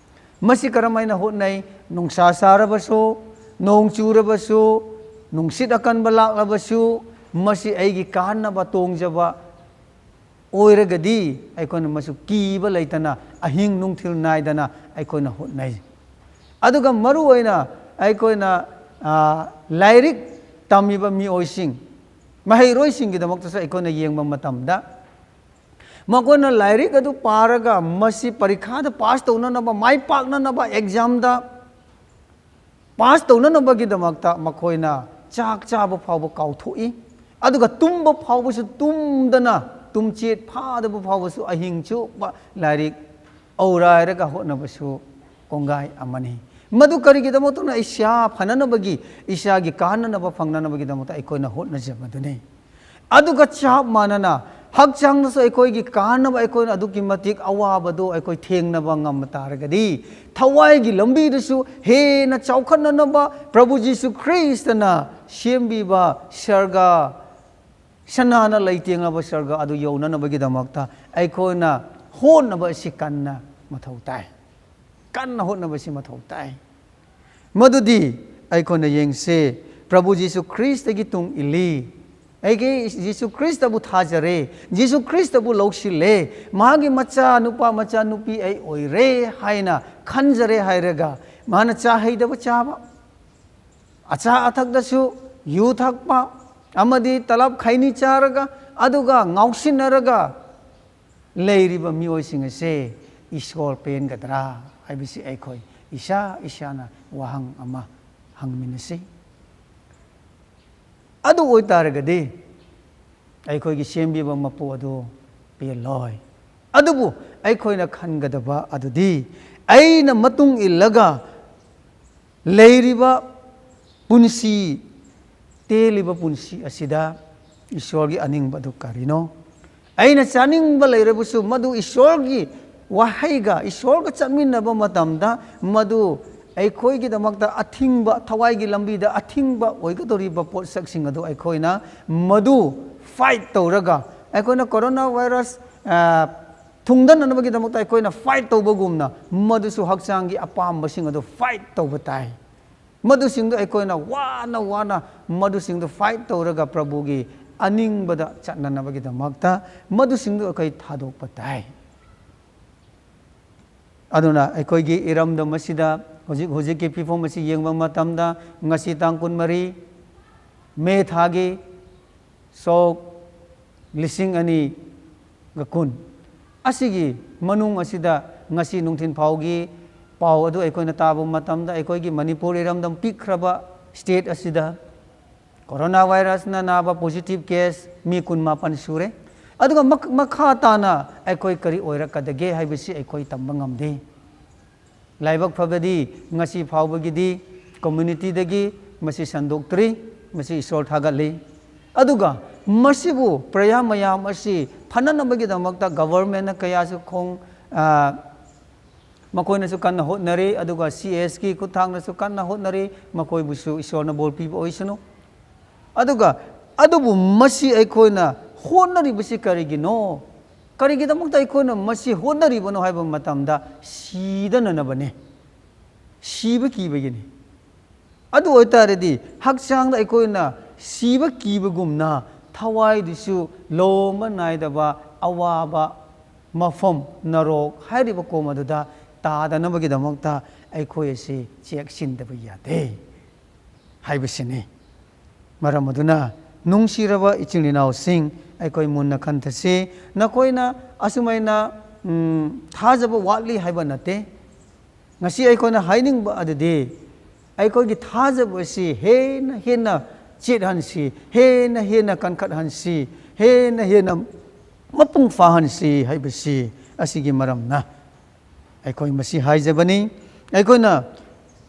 ꯃꯁꯤ ꯀꯔꯝ ꯍꯥꯏꯅ ꯍꯣꯠꯅꯩ? ꯅꯨꯡꯁꯥ ꯁꯥꯔꯕꯁꯨ, ꯅꯣꯡ ꯆꯨꯔꯕꯁꯨ, ꯅꯨꯡꯁꯤꯠ ꯑꯀꯟꯕ ꯂꯥꯛꯂꯕꯁꯨ, ꯃꯁꯤ ꯑꯩꯒꯤ ꯀꯥꯟꯅꯕ ꯇꯣꯡꯖꯕ ꯑꯣꯏꯔꯒꯗꯤ ꯑꯩꯈꯣꯏꯅ ꯃꯁꯨ ꯀꯤꯕ ꯂꯩꯇꯅ ꯑꯍꯤꯡ ꯅꯨꯡꯊꯤꯜ ꯅꯥꯏꯗꯅ ꯑꯩꯈꯣꯏꯅ ꯍꯣꯠꯅꯩ꯫ ꯑꯗꯨꯒ ꯃꯔꯨ ꯑꯣꯏꯅ ꯑꯩꯈꯣꯏꯅ, ꯑ, ꯂꯥꯏꯔꯤꯛ ꯇꯝꯃꯤꯕ ꯃꯤꯑꯣꯏꯁꯤꯡ, ꯃꯍꯩꯔꯣꯏꯁꯤꯡꯒꯤꯗꯃꯛꯇꯁꯨ ꯑꯩꯈꯣꯏꯅ ꯌꯦꯡꯕ ꯃꯇꯝꯗ, ꯃꯈꯣꯏꯅ ꯂꯥꯏꯔꯤꯛ ꯑꯗꯨ ꯄꯥꯔꯒ ꯃꯁꯤ ꯄꯔꯤꯈꯥꯗ ꯄꯥꯁ ꯇꯧꯅꯅꯕ, ꯃꯥꯏ ꯄꯥꯛꯅꯅꯕ, ꯑꯦꯛꯖꯥꯝꯗ ꯄꯥꯁ ꯇꯧꯅꯅꯕꯒꯤꯗꯃꯛꯇ ꯃꯈꯣꯏꯅ ꯆꯥꯛ ꯆꯥꯕ ꯐꯥꯎꯕ ꯀꯥꯎꯊꯣꯛꯏ, ꯑꯗꯨꯒ ꯇꯨꯝꯕ ꯐꯥꯎꯕꯁꯨ ꯇꯨꯝꯗꯅ, ꯇꯨꯝꯆꯦꯠ ꯐꯥꯗꯕ ꯐꯥꯎꯕꯁꯨ ꯑꯍꯤꯡ ꯆꯨꯞꯄ ꯂꯥꯏꯔꯤꯛ ꯑꯧꯔꯥꯏꯔꯒ ꯍꯣꯠꯅꯕꯁꯨ ꯀꯣꯡꯒꯥꯏ ꯑꯃꯅꯤ꯫ ꯃꯗꯨ ꯀꯔꯤꯒꯤꯗꯃꯛꯇꯅ? ꯏꯁꯥ ꯐꯅꯅꯕꯒꯤ, ꯏꯁꯥꯒꯤ ꯀꯥꯟꯅꯅꯕ ꯐꯪꯅꯅꯕꯒꯤꯗꯃꯛꯇ ꯑꯩꯈꯣꯏꯅ ꯍꯣꯠꯅꯖꯕꯗꯨꯅꯤ꯫ ꯑꯗꯨꯒ ꯆꯞ ꯃꯥꯟꯅꯅ ꯍꯛꯆꯥꯡꯗꯁꯨ ꯑꯩꯈꯣꯏꯒꯤ ꯀꯥꯟꯅꯕ ꯑꯩꯈꯣꯏꯅ ꯑꯗꯨꯛꯀꯤ ꯃꯇꯤꯛ ꯑꯋꯥꯕꯗꯣ ꯑꯩꯈꯣꯏ ꯊꯦꯡꯅꯕ ꯉꯝꯕ ꯇꯥꯔꯒꯗꯤ, ꯊꯋꯥꯏꯒꯤ ꯂꯝꯕꯤꯗꯁꯨ ꯍꯦꯟꯅ ꯆꯥꯎꯈꯠꯅꯅꯕ ꯄ꯭ꯔꯚꯨ ꯖꯤꯁꯨ ꯈ꯭ꯔꯤꯁꯇꯅ ꯁꯦꯝꯕꯤꯕ ꯁꯔꯒ, ꯁꯅꯥꯅ ꯂꯩꯇꯦꯡꯂꯕ ꯁꯔꯒ ꯑꯗꯨ ꯌꯧꯅꯅꯕꯒꯤꯗꯃꯛꯇ ꯑꯩꯈꯣꯏꯅ ꯍꯣꯠꯅꯕ ꯑꯁꯤ ꯀꯟꯅ ꯃꯊꯧ ꯇꯥꯏ꯫ ꯀꯟꯅ ꯍꯣꯠꯅꯕꯁꯤ ꯃꯊꯧ ꯇꯥꯏ꯫ ꯃꯗꯨꯗꯤ ꯑꯩꯈꯣꯏꯅ ꯌꯦꯡꯁꯦ, ꯄ꯭ꯔꯚꯨ ꯖꯤꯁꯨ ꯈ꯭ꯔꯤꯁꯇꯒꯤ ꯇꯨꯡ ꯏꯜꯂꯤ, ꯑꯩꯒꯤ ꯖꯤꯁꯨ ꯈ꯭ꯔꯤꯁꯇꯕꯨ ꯊꯥꯖꯔꯦ, ꯖꯤꯁꯨ ꯈ꯭ꯔꯤꯁꯇꯕꯨ ꯂꯧꯁꯤꯜꯂꯦ, ꯃꯍꯥꯛꯀꯤ ꯃꯆꯥ ꯅꯨꯄꯥ ꯃꯆꯥ ꯅꯨꯄꯤ ꯑꯩ ꯑꯣꯏꯔꯦ ꯍꯥꯏꯅ ꯈꯟꯖꯔꯦ ꯍꯥꯏꯔꯒ, ꯃꯥꯅ ꯆꯥ ꯍꯩꯗꯕ ꯆꯥꯕ, ꯑꯆꯥ ꯑꯊꯛꯇꯁꯨ ꯌꯨ ꯊꯛꯄ ꯑꯃꯗꯤ ꯇꯂꯕ ꯈꯩꯅꯤ ꯆꯥꯔꯒ, ꯑꯗꯨꯒ ꯉꯥꯎꯁꯤꯟꯅꯔꯒ ꯂꯩꯔꯤꯕ ꯃꯤꯑꯣꯏꯁꯤꯡ ꯑꯁꯦ ꯏꯁꯣꯔ ꯄꯦꯟꯒꯗ꯭ꯔꯥ ꯍꯥꯏꯕꯁꯤ ꯑꯩꯈꯣꯏ ꯏꯁꯥ ꯏꯁꯥꯅ ꯋꯥꯍꯪ ꯑꯃ ꯍꯪꯃꯤꯟꯅꯁꯤ꯫ ꯑꯗꯨ ꯑꯣꯏꯇꯥꯔꯒꯗꯤ ꯑꯩꯈꯣꯏꯒꯤ ꯁꯦꯝꯕꯤꯕ ꯃꯄꯨ ꯑꯗꯨ ꯄꯦꯜꯂꯣꯏ꯫ ꯑꯗꯨꯕꯨ ꯑꯩꯈꯣꯏꯅ ꯈꯟꯒꯗꯕ ꯑꯗꯨꯗꯤ, ꯑꯩꯅ ꯃꯇꯨꯡ ꯏꯜꯂꯒ ꯂꯩꯔꯤꯕ ꯄꯨꯟꯁꯤ, ꯇꯦꯜꯂꯤꯕ ꯄꯨꯟꯁꯤ ꯑꯁꯤꯗ ꯏꯁꯣꯔꯒꯤ ꯑꯅꯤꯡꯕ ꯑꯗꯨ ꯀꯔꯤꯅꯣ? ꯑꯩꯅ ꯆꯥꯅꯤꯡꯕ ꯂꯩꯔꯕꯁꯨ, ꯃꯗꯨ ꯏꯁꯣꯔꯒꯤ ꯋꯥꯍꯩꯒ, ꯏꯁꯣꯔꯒ ꯆꯠꯃꯤꯟꯅꯕ ꯃꯇꯝꯗ, ꯃꯗꯨ ꯑꯩꯈꯣꯏꯒꯤꯗꯃꯛꯇ ꯑꯊꯤꯡꯕ, ꯊꯋꯥꯏꯒꯤ ꯂꯝꯕꯤꯗ ꯑꯊꯤꯡꯕ ꯑꯣꯏꯒꯗꯧꯔꯤꯕ ꯄꯣꯠꯁꯛꯁꯤꯡ ꯑꯗꯨ ꯑꯩꯈꯣꯏꯅ ꯃꯗꯨ ꯐꯥꯏꯠ ꯇꯧꯔꯒ, ꯑꯩꯈꯣꯏꯅ ꯀꯣꯔꯣꯅꯥ ꯚꯥꯏꯔꯁ, ꯑ, ꯊꯨꯡꯗꯅꯅꯕꯒꯤꯗꯃꯛꯇ ꯑꯩꯈꯣꯏꯅ ꯐꯥꯏꯠ ꯇꯧꯕꯒꯨꯝꯅ, ꯃꯗꯨꯁꯨ ꯍꯛꯆꯥꯡꯒꯤ ꯑꯄꯥꯝꯕꯁꯤꯡ ꯑꯗꯨ ꯐꯥꯏꯠ ꯇꯧꯕ ꯇꯥꯏ꯫ ꯃꯗꯨꯁꯤꯡꯗꯨ ꯑꯩꯈꯣꯏꯅ ꯋꯥꯅ ꯋꯥꯅ ꯃꯗꯨꯁꯤꯡꯗꯨ fight ꯇꯧꯔꯒ ꯄ꯭ꯔꯚꯨꯒꯤ ꯑꯅꯤꯡꯕꯗ ꯆꯠꯅꯅꯕꯒꯤꯗꯃꯛꯇ ꯃꯗꯨꯁꯤꯡꯗꯨ ꯑꯩꯈꯣꯏ ꯊꯥꯗꯣꯛꯄ ꯇꯥꯏ꯫ ꯑꯗꯨꯅ ꯑꯩꯈꯣꯏꯒꯤ ꯏꯔꯝꯗꯝ ꯑꯁꯤꯗ ꯍꯧꯖꯤꯛ ꯍꯧꯖꯤꯛꯀꯤ ꯐꯤꯕꯝ ꯑꯁꯤ ꯌꯦꯡꯕ ꯃꯇꯝꯗ, ꯉꯁꯤ ꯇꯥꯡ ꯀꯨꯟꯃꯔꯤ, ꯃꯦ ꯊꯥꯒꯤ, ꯁꯣꯛ ꯂꯤꯁꯤꯡ ꯑꯅꯤꯒ ꯀꯨꯟ ꯑꯁꯤꯒꯤ ꯃꯅꯨꯡ ꯑꯁꯤꯗ ꯉꯁꯤ ꯅꯨꯡꯊꯤꯜ ꯐꯥꯎꯒꯤ ꯄꯥꯎ ꯑꯗꯨ ꯑꯩꯈꯣꯏꯅ ꯇꯥꯕ ꯃꯇꯝꯗ, ꯑꯩꯈꯣꯏꯒꯤ ꯃꯅꯤꯄꯨꯔ ꯏꯔꯝꯗꯝ ꯄꯤꯛꯈ꯭ꯔꯕ state ꯑꯁꯤꯗ corona virusꯅ ꯅꯥꯕ positive case ꯃꯤ ꯀꯨꯟꯃꯥꯄꯟ ꯁꯨꯔꯦ꯫ ꯑꯗꯨꯒ ꯃꯛ-, ꯃꯈꯥ ꯇꯥꯅ ꯑꯩꯈꯣꯏ ꯀꯔꯤ ꯑꯣꯏꯔꯛꯀꯗꯒꯦ ꯍꯥꯏꯕꯁꯤ ꯑꯩꯈꯣꯏ ꯇꯝꯕ ꯉꯝꯗꯦ꯫ ꯂꯥꯏꯕꯛ ꯐꯕꯗꯤ ꯉꯁꯤ ꯐꯥꯎꯕꯒꯤꯗꯤ communityꯗꯒꯤ ꯃꯁꯤ ꯁꯟꯗꯣꯛꯇ꯭ꯔꯤ꯫ ꯃꯁꯤ ꯏꯁꯣꯔ ꯊꯥꯒꯠꯂꯤ꯫ ꯑꯗꯨꯒ ꯃꯁꯤꯕꯨ ꯄ꯭ꯔꯖꯥ ꯃꯌꯥꯝ ꯑꯁꯤ ꯐꯅꯅꯕꯒꯤꯗꯃꯛꯇ governmentꯅ ꯀꯌꯥꯁꯨ ꯈꯣꯡ-, ꯑ, ꯃꯈꯣꯏꯅꯁꯨ ꯀꯟꯅ ꯍꯣꯠꯅꯔꯤ, ꯑꯗꯨꯒ CSꯀꯤ ꯈꯨꯠꯊꯥꯡꯗꯁꯨ ꯀꯟꯅ ꯍꯣꯠꯅꯔꯤ꯫ ꯃꯈꯣꯏꯕꯨꯁꯨ ꯏꯁꯣꯔꯅ ꯕꯣꯔ ꯄꯤꯕ ꯑꯣꯏꯁꯅꯨ꯫ ꯑꯗꯨꯒ ꯑꯗꯨꯕꯨ ꯃꯁꯤ ꯑꯩꯈꯣꯏꯅ ꯍꯣꯠꯅꯔꯤꯕꯁꯤ ꯀꯔꯤꯒꯤꯅꯣ? ꯀꯔꯤꯒꯤꯗꯃꯛꯇ ꯑꯩꯈꯣꯏꯅ ꯃꯁꯤ ꯍꯣꯠꯅꯔꯤꯕꯅꯣ ꯍꯥꯏꯕ ꯃꯇꯝꯗ, ꯁꯤꯗꯅꯅꯕꯅꯤ, ꯁꯤꯕ ꯀꯤꯕꯒꯤꯅꯤ꯫ ꯑꯗꯨ ꯑꯣꯏꯇꯥꯔꯗꯤ, ꯍꯛꯆꯥꯡꯗ ꯑꯩꯈꯣꯏꯅ ꯁꯤꯕ ꯀꯤꯕꯒꯨꯝꯅ, ꯊꯋꯥꯏꯗꯨꯁꯨ ꯂꯣꯝꯕ ꯅꯥꯏꯗꯕ ꯑꯋꯥꯕ ꯃꯐꯝ, ꯅꯔꯣꯛ ꯍꯥꯏꯔꯤꯕ ꯀꯣꯝ ꯑꯗꯨꯗ ꯇꯥꯗꯅꯕꯒꯤꯗꯃꯛꯇ ꯑꯩꯈꯣꯏ ꯑꯁꯤ ꯆꯦꯛꯁꯤꯟꯗꯕ ꯌꯥꯗꯦ ꯍꯥꯏꯕꯁꯤꯅꯤ꯫ ꯃꯔꯝ ꯑꯗꯨꯅ, ꯅꯨꯡꯁꯤꯔꯕ ꯏꯆꯤꯜ ꯏꯅꯥꯎꯁꯤꯡ, ꯑꯩꯈꯣꯏ ꯃꯨꯟꯅ ꯈꯟꯊꯁꯤ꯫ ꯅꯈꯣꯏꯅ ꯑꯁꯨꯃꯥꯏꯅ, ꯎꯝ, ꯊꯥꯖꯕ ꯋꯥꯠꯂꯤ ꯍꯥꯏꯕ ꯅꯠꯇꯦ꯫ ꯉꯁꯤ ꯑꯩꯈꯣꯏꯅ ꯍꯥꯏꯅꯤꯡꯕ ꯑꯗꯨꯗꯤ, ꯑꯩꯈꯣꯏꯒꯤ ꯊꯥꯖꯕ ꯑꯁꯤ ꯍꯦꯟꯅ ꯍꯦꯟꯅ ꯆꯦꯠꯍꯟꯁꯤ, ꯍꯦꯟꯅ ꯍꯦꯟꯅ ꯀꯟꯈꯠꯍꯟꯁꯤ, ꯍꯦꯟꯅ ꯍꯦꯟꯅ ꯃꯄꯨꯡ ꯐꯥꯍꯟꯁꯤ ꯍꯥꯏꯕꯁꯤ ꯑꯁꯤꯒꯤ ꯃꯔꯝꯅ ꯑꯩꯈꯣꯏ ꯃꯁꯤ ꯍꯥꯏꯖꯕꯅꯤ꯫ ꯑꯩꯈꯣꯏꯅ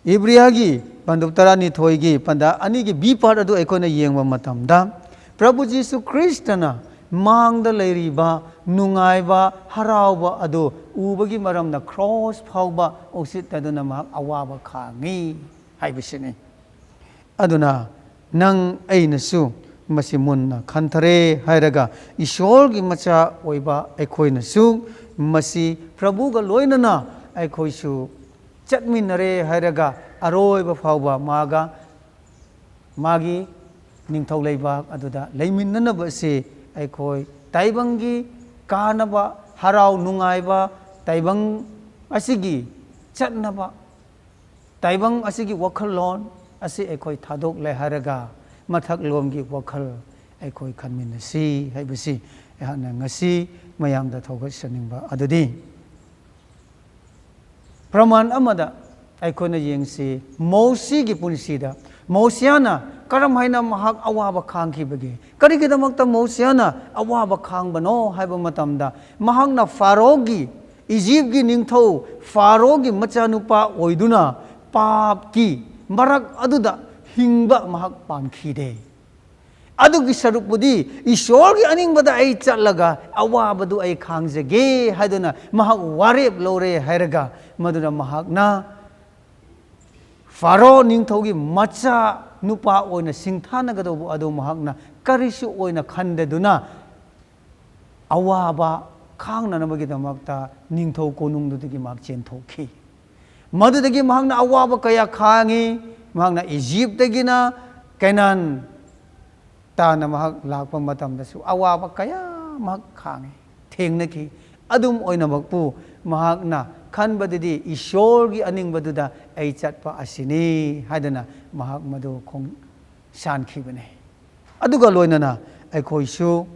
ꯏꯕ꯭ꯔꯤꯌꯥꯒꯤ ꯄꯟꯗꯨꯞ ꯇꯔꯥꯅꯤꯊꯣꯏꯒꯤ ꯄꯟꯗꯥ ꯑꯅꯤꯒꯤ B part ꯑꯗꯨ ꯑꯩꯈꯣꯏꯅ ꯌꯦꯡꯕ ꯃꯇꯝꯗ, ꯄ꯭ꯔꯚꯨ ꯖꯤꯁꯨ ꯈ꯭ꯔꯤꯁꯇꯅ ꯃꯥꯡꯗ ꯂꯩꯔꯤꯕ ꯅꯨꯡꯉꯥꯏꯕ, ꯍꯔꯥꯎꯕ ꯑꯗꯨ ꯎꯕꯒꯤ ꯃꯔꯝꯅ ꯀ꯭ꯔꯣꯁ ꯐꯥꯎꯕ ꯎꯁꯤꯠꯇꯗꯨꯅ ꯃꯍꯥꯛ ꯑꯋꯥꯕ ꯈꯥꯡꯉꯤ ꯍꯥꯏꯕꯁꯤꯅꯤ꯫ ꯑꯗꯨꯅ ꯅꯪ ꯑꯩꯅꯁꯨ ꯃꯁꯤ ꯃꯨꯟꯅ ꯈꯟꯊꯔꯦ ꯍꯥꯏꯔꯒ, ꯏꯁꯣꯔꯒꯤ ꯃꯆꯥ ꯑꯣꯏꯕ ꯑꯩꯈꯣꯏꯅꯁꯨ ꯃꯁꯤ ꯄ꯭ꯔꯚꯨꯒ ꯂꯣꯏꯅꯅ ꯑꯩꯈꯣꯏꯁꯨ ꯆꯠꯃꯤꯟꯅꯔꯦ ꯍꯥꯏꯔꯒ ꯑꯔꯣꯏꯕ ꯐꯥꯎꯕ ꯃꯥꯒ, ꯃꯥꯒꯤ ꯅꯤꯡꯊꯧ ꯂꯩꯕꯥꯛ ꯑꯗꯨꯗ ꯂꯩꯃꯤꯟꯅꯅꯕ ꯑꯁꯤ ꯑꯩꯈꯣꯏ ꯇꯥꯏꯕꯪꯒꯤ ꯀꯥꯟꯅꯕ, ꯍꯔꯥꯎ ꯅꯨꯡꯉꯥꯏꯕ, ꯇꯥꯏꯕꯪ ꯑꯁꯤꯒꯤ ꯆꯠꯅꯕ, ꯇꯥꯏꯕꯪ ꯑꯁꯤꯒꯤ ꯋꯥꯈꯜꯂꯣꯟ ꯑꯁꯤ ꯑꯩꯈꯣꯏ ꯊꯥꯗꯣꯛꯂꯦ ꯍꯥꯏꯔꯒ ꯃꯊꯛꯂꯣꯝꯒꯤ ꯋꯥꯈꯜ ꯑꯩꯈꯣꯏ ꯈꯟꯃꯤꯟꯅꯁꯤ ꯍꯥꯏꯕꯁꯤ ꯑꯩꯍꯥꯛꯅ ꯉꯁꯤ ꯃꯌꯥꯝꯗ ꯊꯧꯒꯠꯆꯅꯤꯡꯕ ꯑꯗꯨꯗꯤ꯫ ꯄ꯭ꯔꯃꯥꯟ ꯑꯃꯗ ꯑꯩꯈꯣꯏꯅ ꯌꯦꯡꯁꯤ, ꯃꯣꯁꯤꯒꯤ ꯄꯨꯟꯁꯤꯗ ꯃꯣꯁꯤꯌꯥꯅ ꯀꯔꯝ ꯍꯥꯏꯅ ꯃꯍꯥꯛ ꯑꯋꯥꯕ ꯈꯥꯡꯈꯤꯕꯒꯦ? ꯀꯔꯤꯒꯤꯗꯃꯛꯇ ꯃꯣꯁꯤꯌꯥꯅ ꯑꯋꯥꯕ ꯈꯥꯡꯕꯅꯣ ꯍꯥꯏꯕ ꯃꯇꯝꯗ, ꯃꯍꯥꯛꯅ ꯐꯥꯔꯣꯒꯤ, ꯏꯖꯤꯞꯀꯤ ꯅꯤꯡꯊꯧ ꯐꯥꯔꯣꯒꯤ ꯃꯆꯥꯅꯨꯄꯥ ꯑꯣꯏꯗꯨꯅ ꯄꯥꯞꯀꯤ ꯃꯔꯛ ꯑꯗꯨꯗ ꯍꯤꯡꯕ ꯃꯍꯥꯛ ꯄꯥꯝꯈꯤꯗꯦ꯫ ꯑꯗꯨꯒꯤ ꯁꯔꯨꯛꯄꯨꯗꯤ ꯏꯁꯣꯔꯒꯤ ꯑꯅꯤꯡꯕꯗ ꯑꯩ ꯆꯠꯂꯒ ꯑꯋꯥꯕꯗꯨ ꯑꯩ ꯈꯥꯡꯖꯒꯦ ꯍꯥꯏꯗꯨꯅ ꯃꯍꯥꯛ ꯋꯥꯔꯦꯞ ꯂꯧꯔꯦ ꯍꯥꯏꯔꯒ, ꯃꯗꯨꯅ ꯃꯍꯥꯛꯅ ꯐꯥꯔꯣ ꯅꯤꯡꯊꯧꯒꯤ ꯃꯆꯥ ꯅꯨꯄꯥ ꯑꯣꯏꯅ ꯁꯤꯡꯊꯥꯅꯒꯗꯧꯕ ꯑꯗꯨ ꯃꯍꯥꯛꯅ ꯀꯔꯤꯁꯨ ꯑꯣꯏꯅ ꯈꯟꯗꯗꯨꯅ ꯑꯋꯥꯕ ꯈꯥꯡꯅꯅꯕꯒꯤꯗꯃꯛꯇ ꯅꯤꯡꯊꯧ ꯀꯣꯅꯨꯡꯗꯨꯗꯒꯤ ꯃꯍꯥꯛ ꯆꯦꯟꯊꯣꯛꯈꯤ꯫ ꯃꯗꯨꯗꯒꯤ ꯃꯍꯥꯛꯅ ꯑꯋꯥꯕ ꯀꯌꯥ ꯈꯥꯡꯉꯤ꯫ ꯃꯍꯥꯛꯅ ꯏꯖꯤꯞꯇꯒꯤꯅ ꯀꯦꯅꯥꯟ ꯇꯥꯅ ꯃꯍꯥꯛ ꯂꯥꯛꯄ ꯃꯇꯝꯗꯁꯨ ꯑꯋꯥꯕ ꯀꯌꯥ ꯃꯍꯥꯛ ꯈꯥꯡꯉꯤ, ꯊꯦꯡꯅꯈꯤ꯫ ꯑꯗꯨꯝ ꯑꯣꯏꯅꯃꯛꯄꯨ ꯃꯍꯥꯛꯅ ꯈꯟꯕꯗꯗꯤ ꯏꯁꯣꯔꯒꯤ ꯑꯅꯤꯡꯕꯗꯨꯗ ꯑꯩ ꯆꯠꯄ ꯑꯁꯤꯅꯤ ꯍꯥꯏꯗꯅ ꯃꯍꯥꯛ ꯃꯗꯨ ꯈꯣꯡ ꯁꯥꯟꯈꯤꯕꯅꯤ꯫ ꯑꯗꯨꯒ ꯂꯣꯏꯅꯅ ꯑꯩꯈꯣꯏꯁꯨ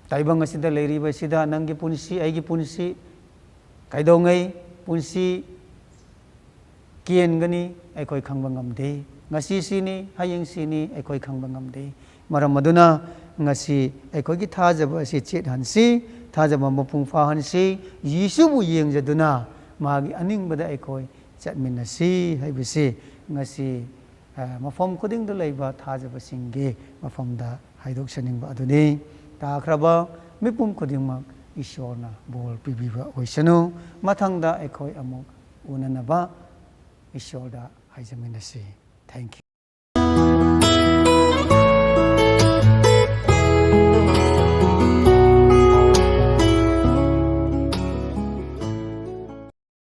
ꯇꯥꯏꯕꯪ ꯑꯁꯤꯗ ꯂꯩꯔꯤꯕꯁꯤꯗ ꯅꯪꯒꯤ ꯄꯨꯟꯁꯤ, ꯑꯩꯒꯤ ꯄꯨꯟꯁꯤ ꯀꯩꯗꯧꯉꯩ ꯄꯨꯟꯁꯤ ꯀꯦꯟꯒꯅꯤ ꯑꯩꯈꯣꯏ ꯈꯪꯕ ꯉꯝꯗꯦ꯫ ꯉꯁꯤ ꯁꯤꯅꯤ, ꯍꯌꯦꯡ ꯁꯤꯅꯤ ꯑꯩꯈꯣꯏ ꯈꯪꯕ ꯉꯝꯗꯦ꯫ ꯃꯔꯝ ꯑꯗꯨꯅ ꯉꯁꯤ ꯑꯩꯈꯣꯏꯒꯤ ꯊꯥꯖꯕ ꯑꯁꯤ ꯆꯦꯠꯍꯟꯁꯤ, ꯊꯥꯖꯕ ꯃꯄꯨꯡ ꯐꯥꯍꯟꯁꯤ, ꯌꯦꯁꯨꯕꯨ ꯌꯦꯡꯖꯗꯨꯅ ꯃꯍꯥꯛꯀꯤ ꯑꯅꯤꯡꯕꯗ ꯑꯩꯈꯣꯏ ꯆꯠꯃꯤꯟꯅꯁꯤ ꯍꯥꯏꯕꯁꯤ ꯉꯁꯤ, ꯑ, ꯃꯐꯝ ꯈꯨꯗꯤꯡꯗ ꯂꯩꯕ ꯊꯥꯖꯕꯁꯤꯡꯒꯤ ꯃꯐꯝꯗ ꯍꯥꯏꯗꯣꯛꯆꯅꯤꯡꯕ ꯑꯗꯨꯅꯤ꯫ ꯇꯥꯈ꯭ꯔꯕ ꯃꯤꯄꯨꯝ ꯈꯨꯗꯤꯡꯃꯛ ꯏꯁꯣꯔꯅ ꯕꯣꯔ ꯄꯤꯕꯤꯕ ꯑꯣꯏꯁꯅꯨ꯫ ꯃꯊꯪꯗ ꯑꯩꯈꯣꯏ ꯑꯃꯨꯛ ꯎꯅꯅꯕ ꯏꯁꯣꯔꯗ ꯍꯥꯏꯖꯃꯤꯟꯅꯁꯤ꯫ Thank you꯫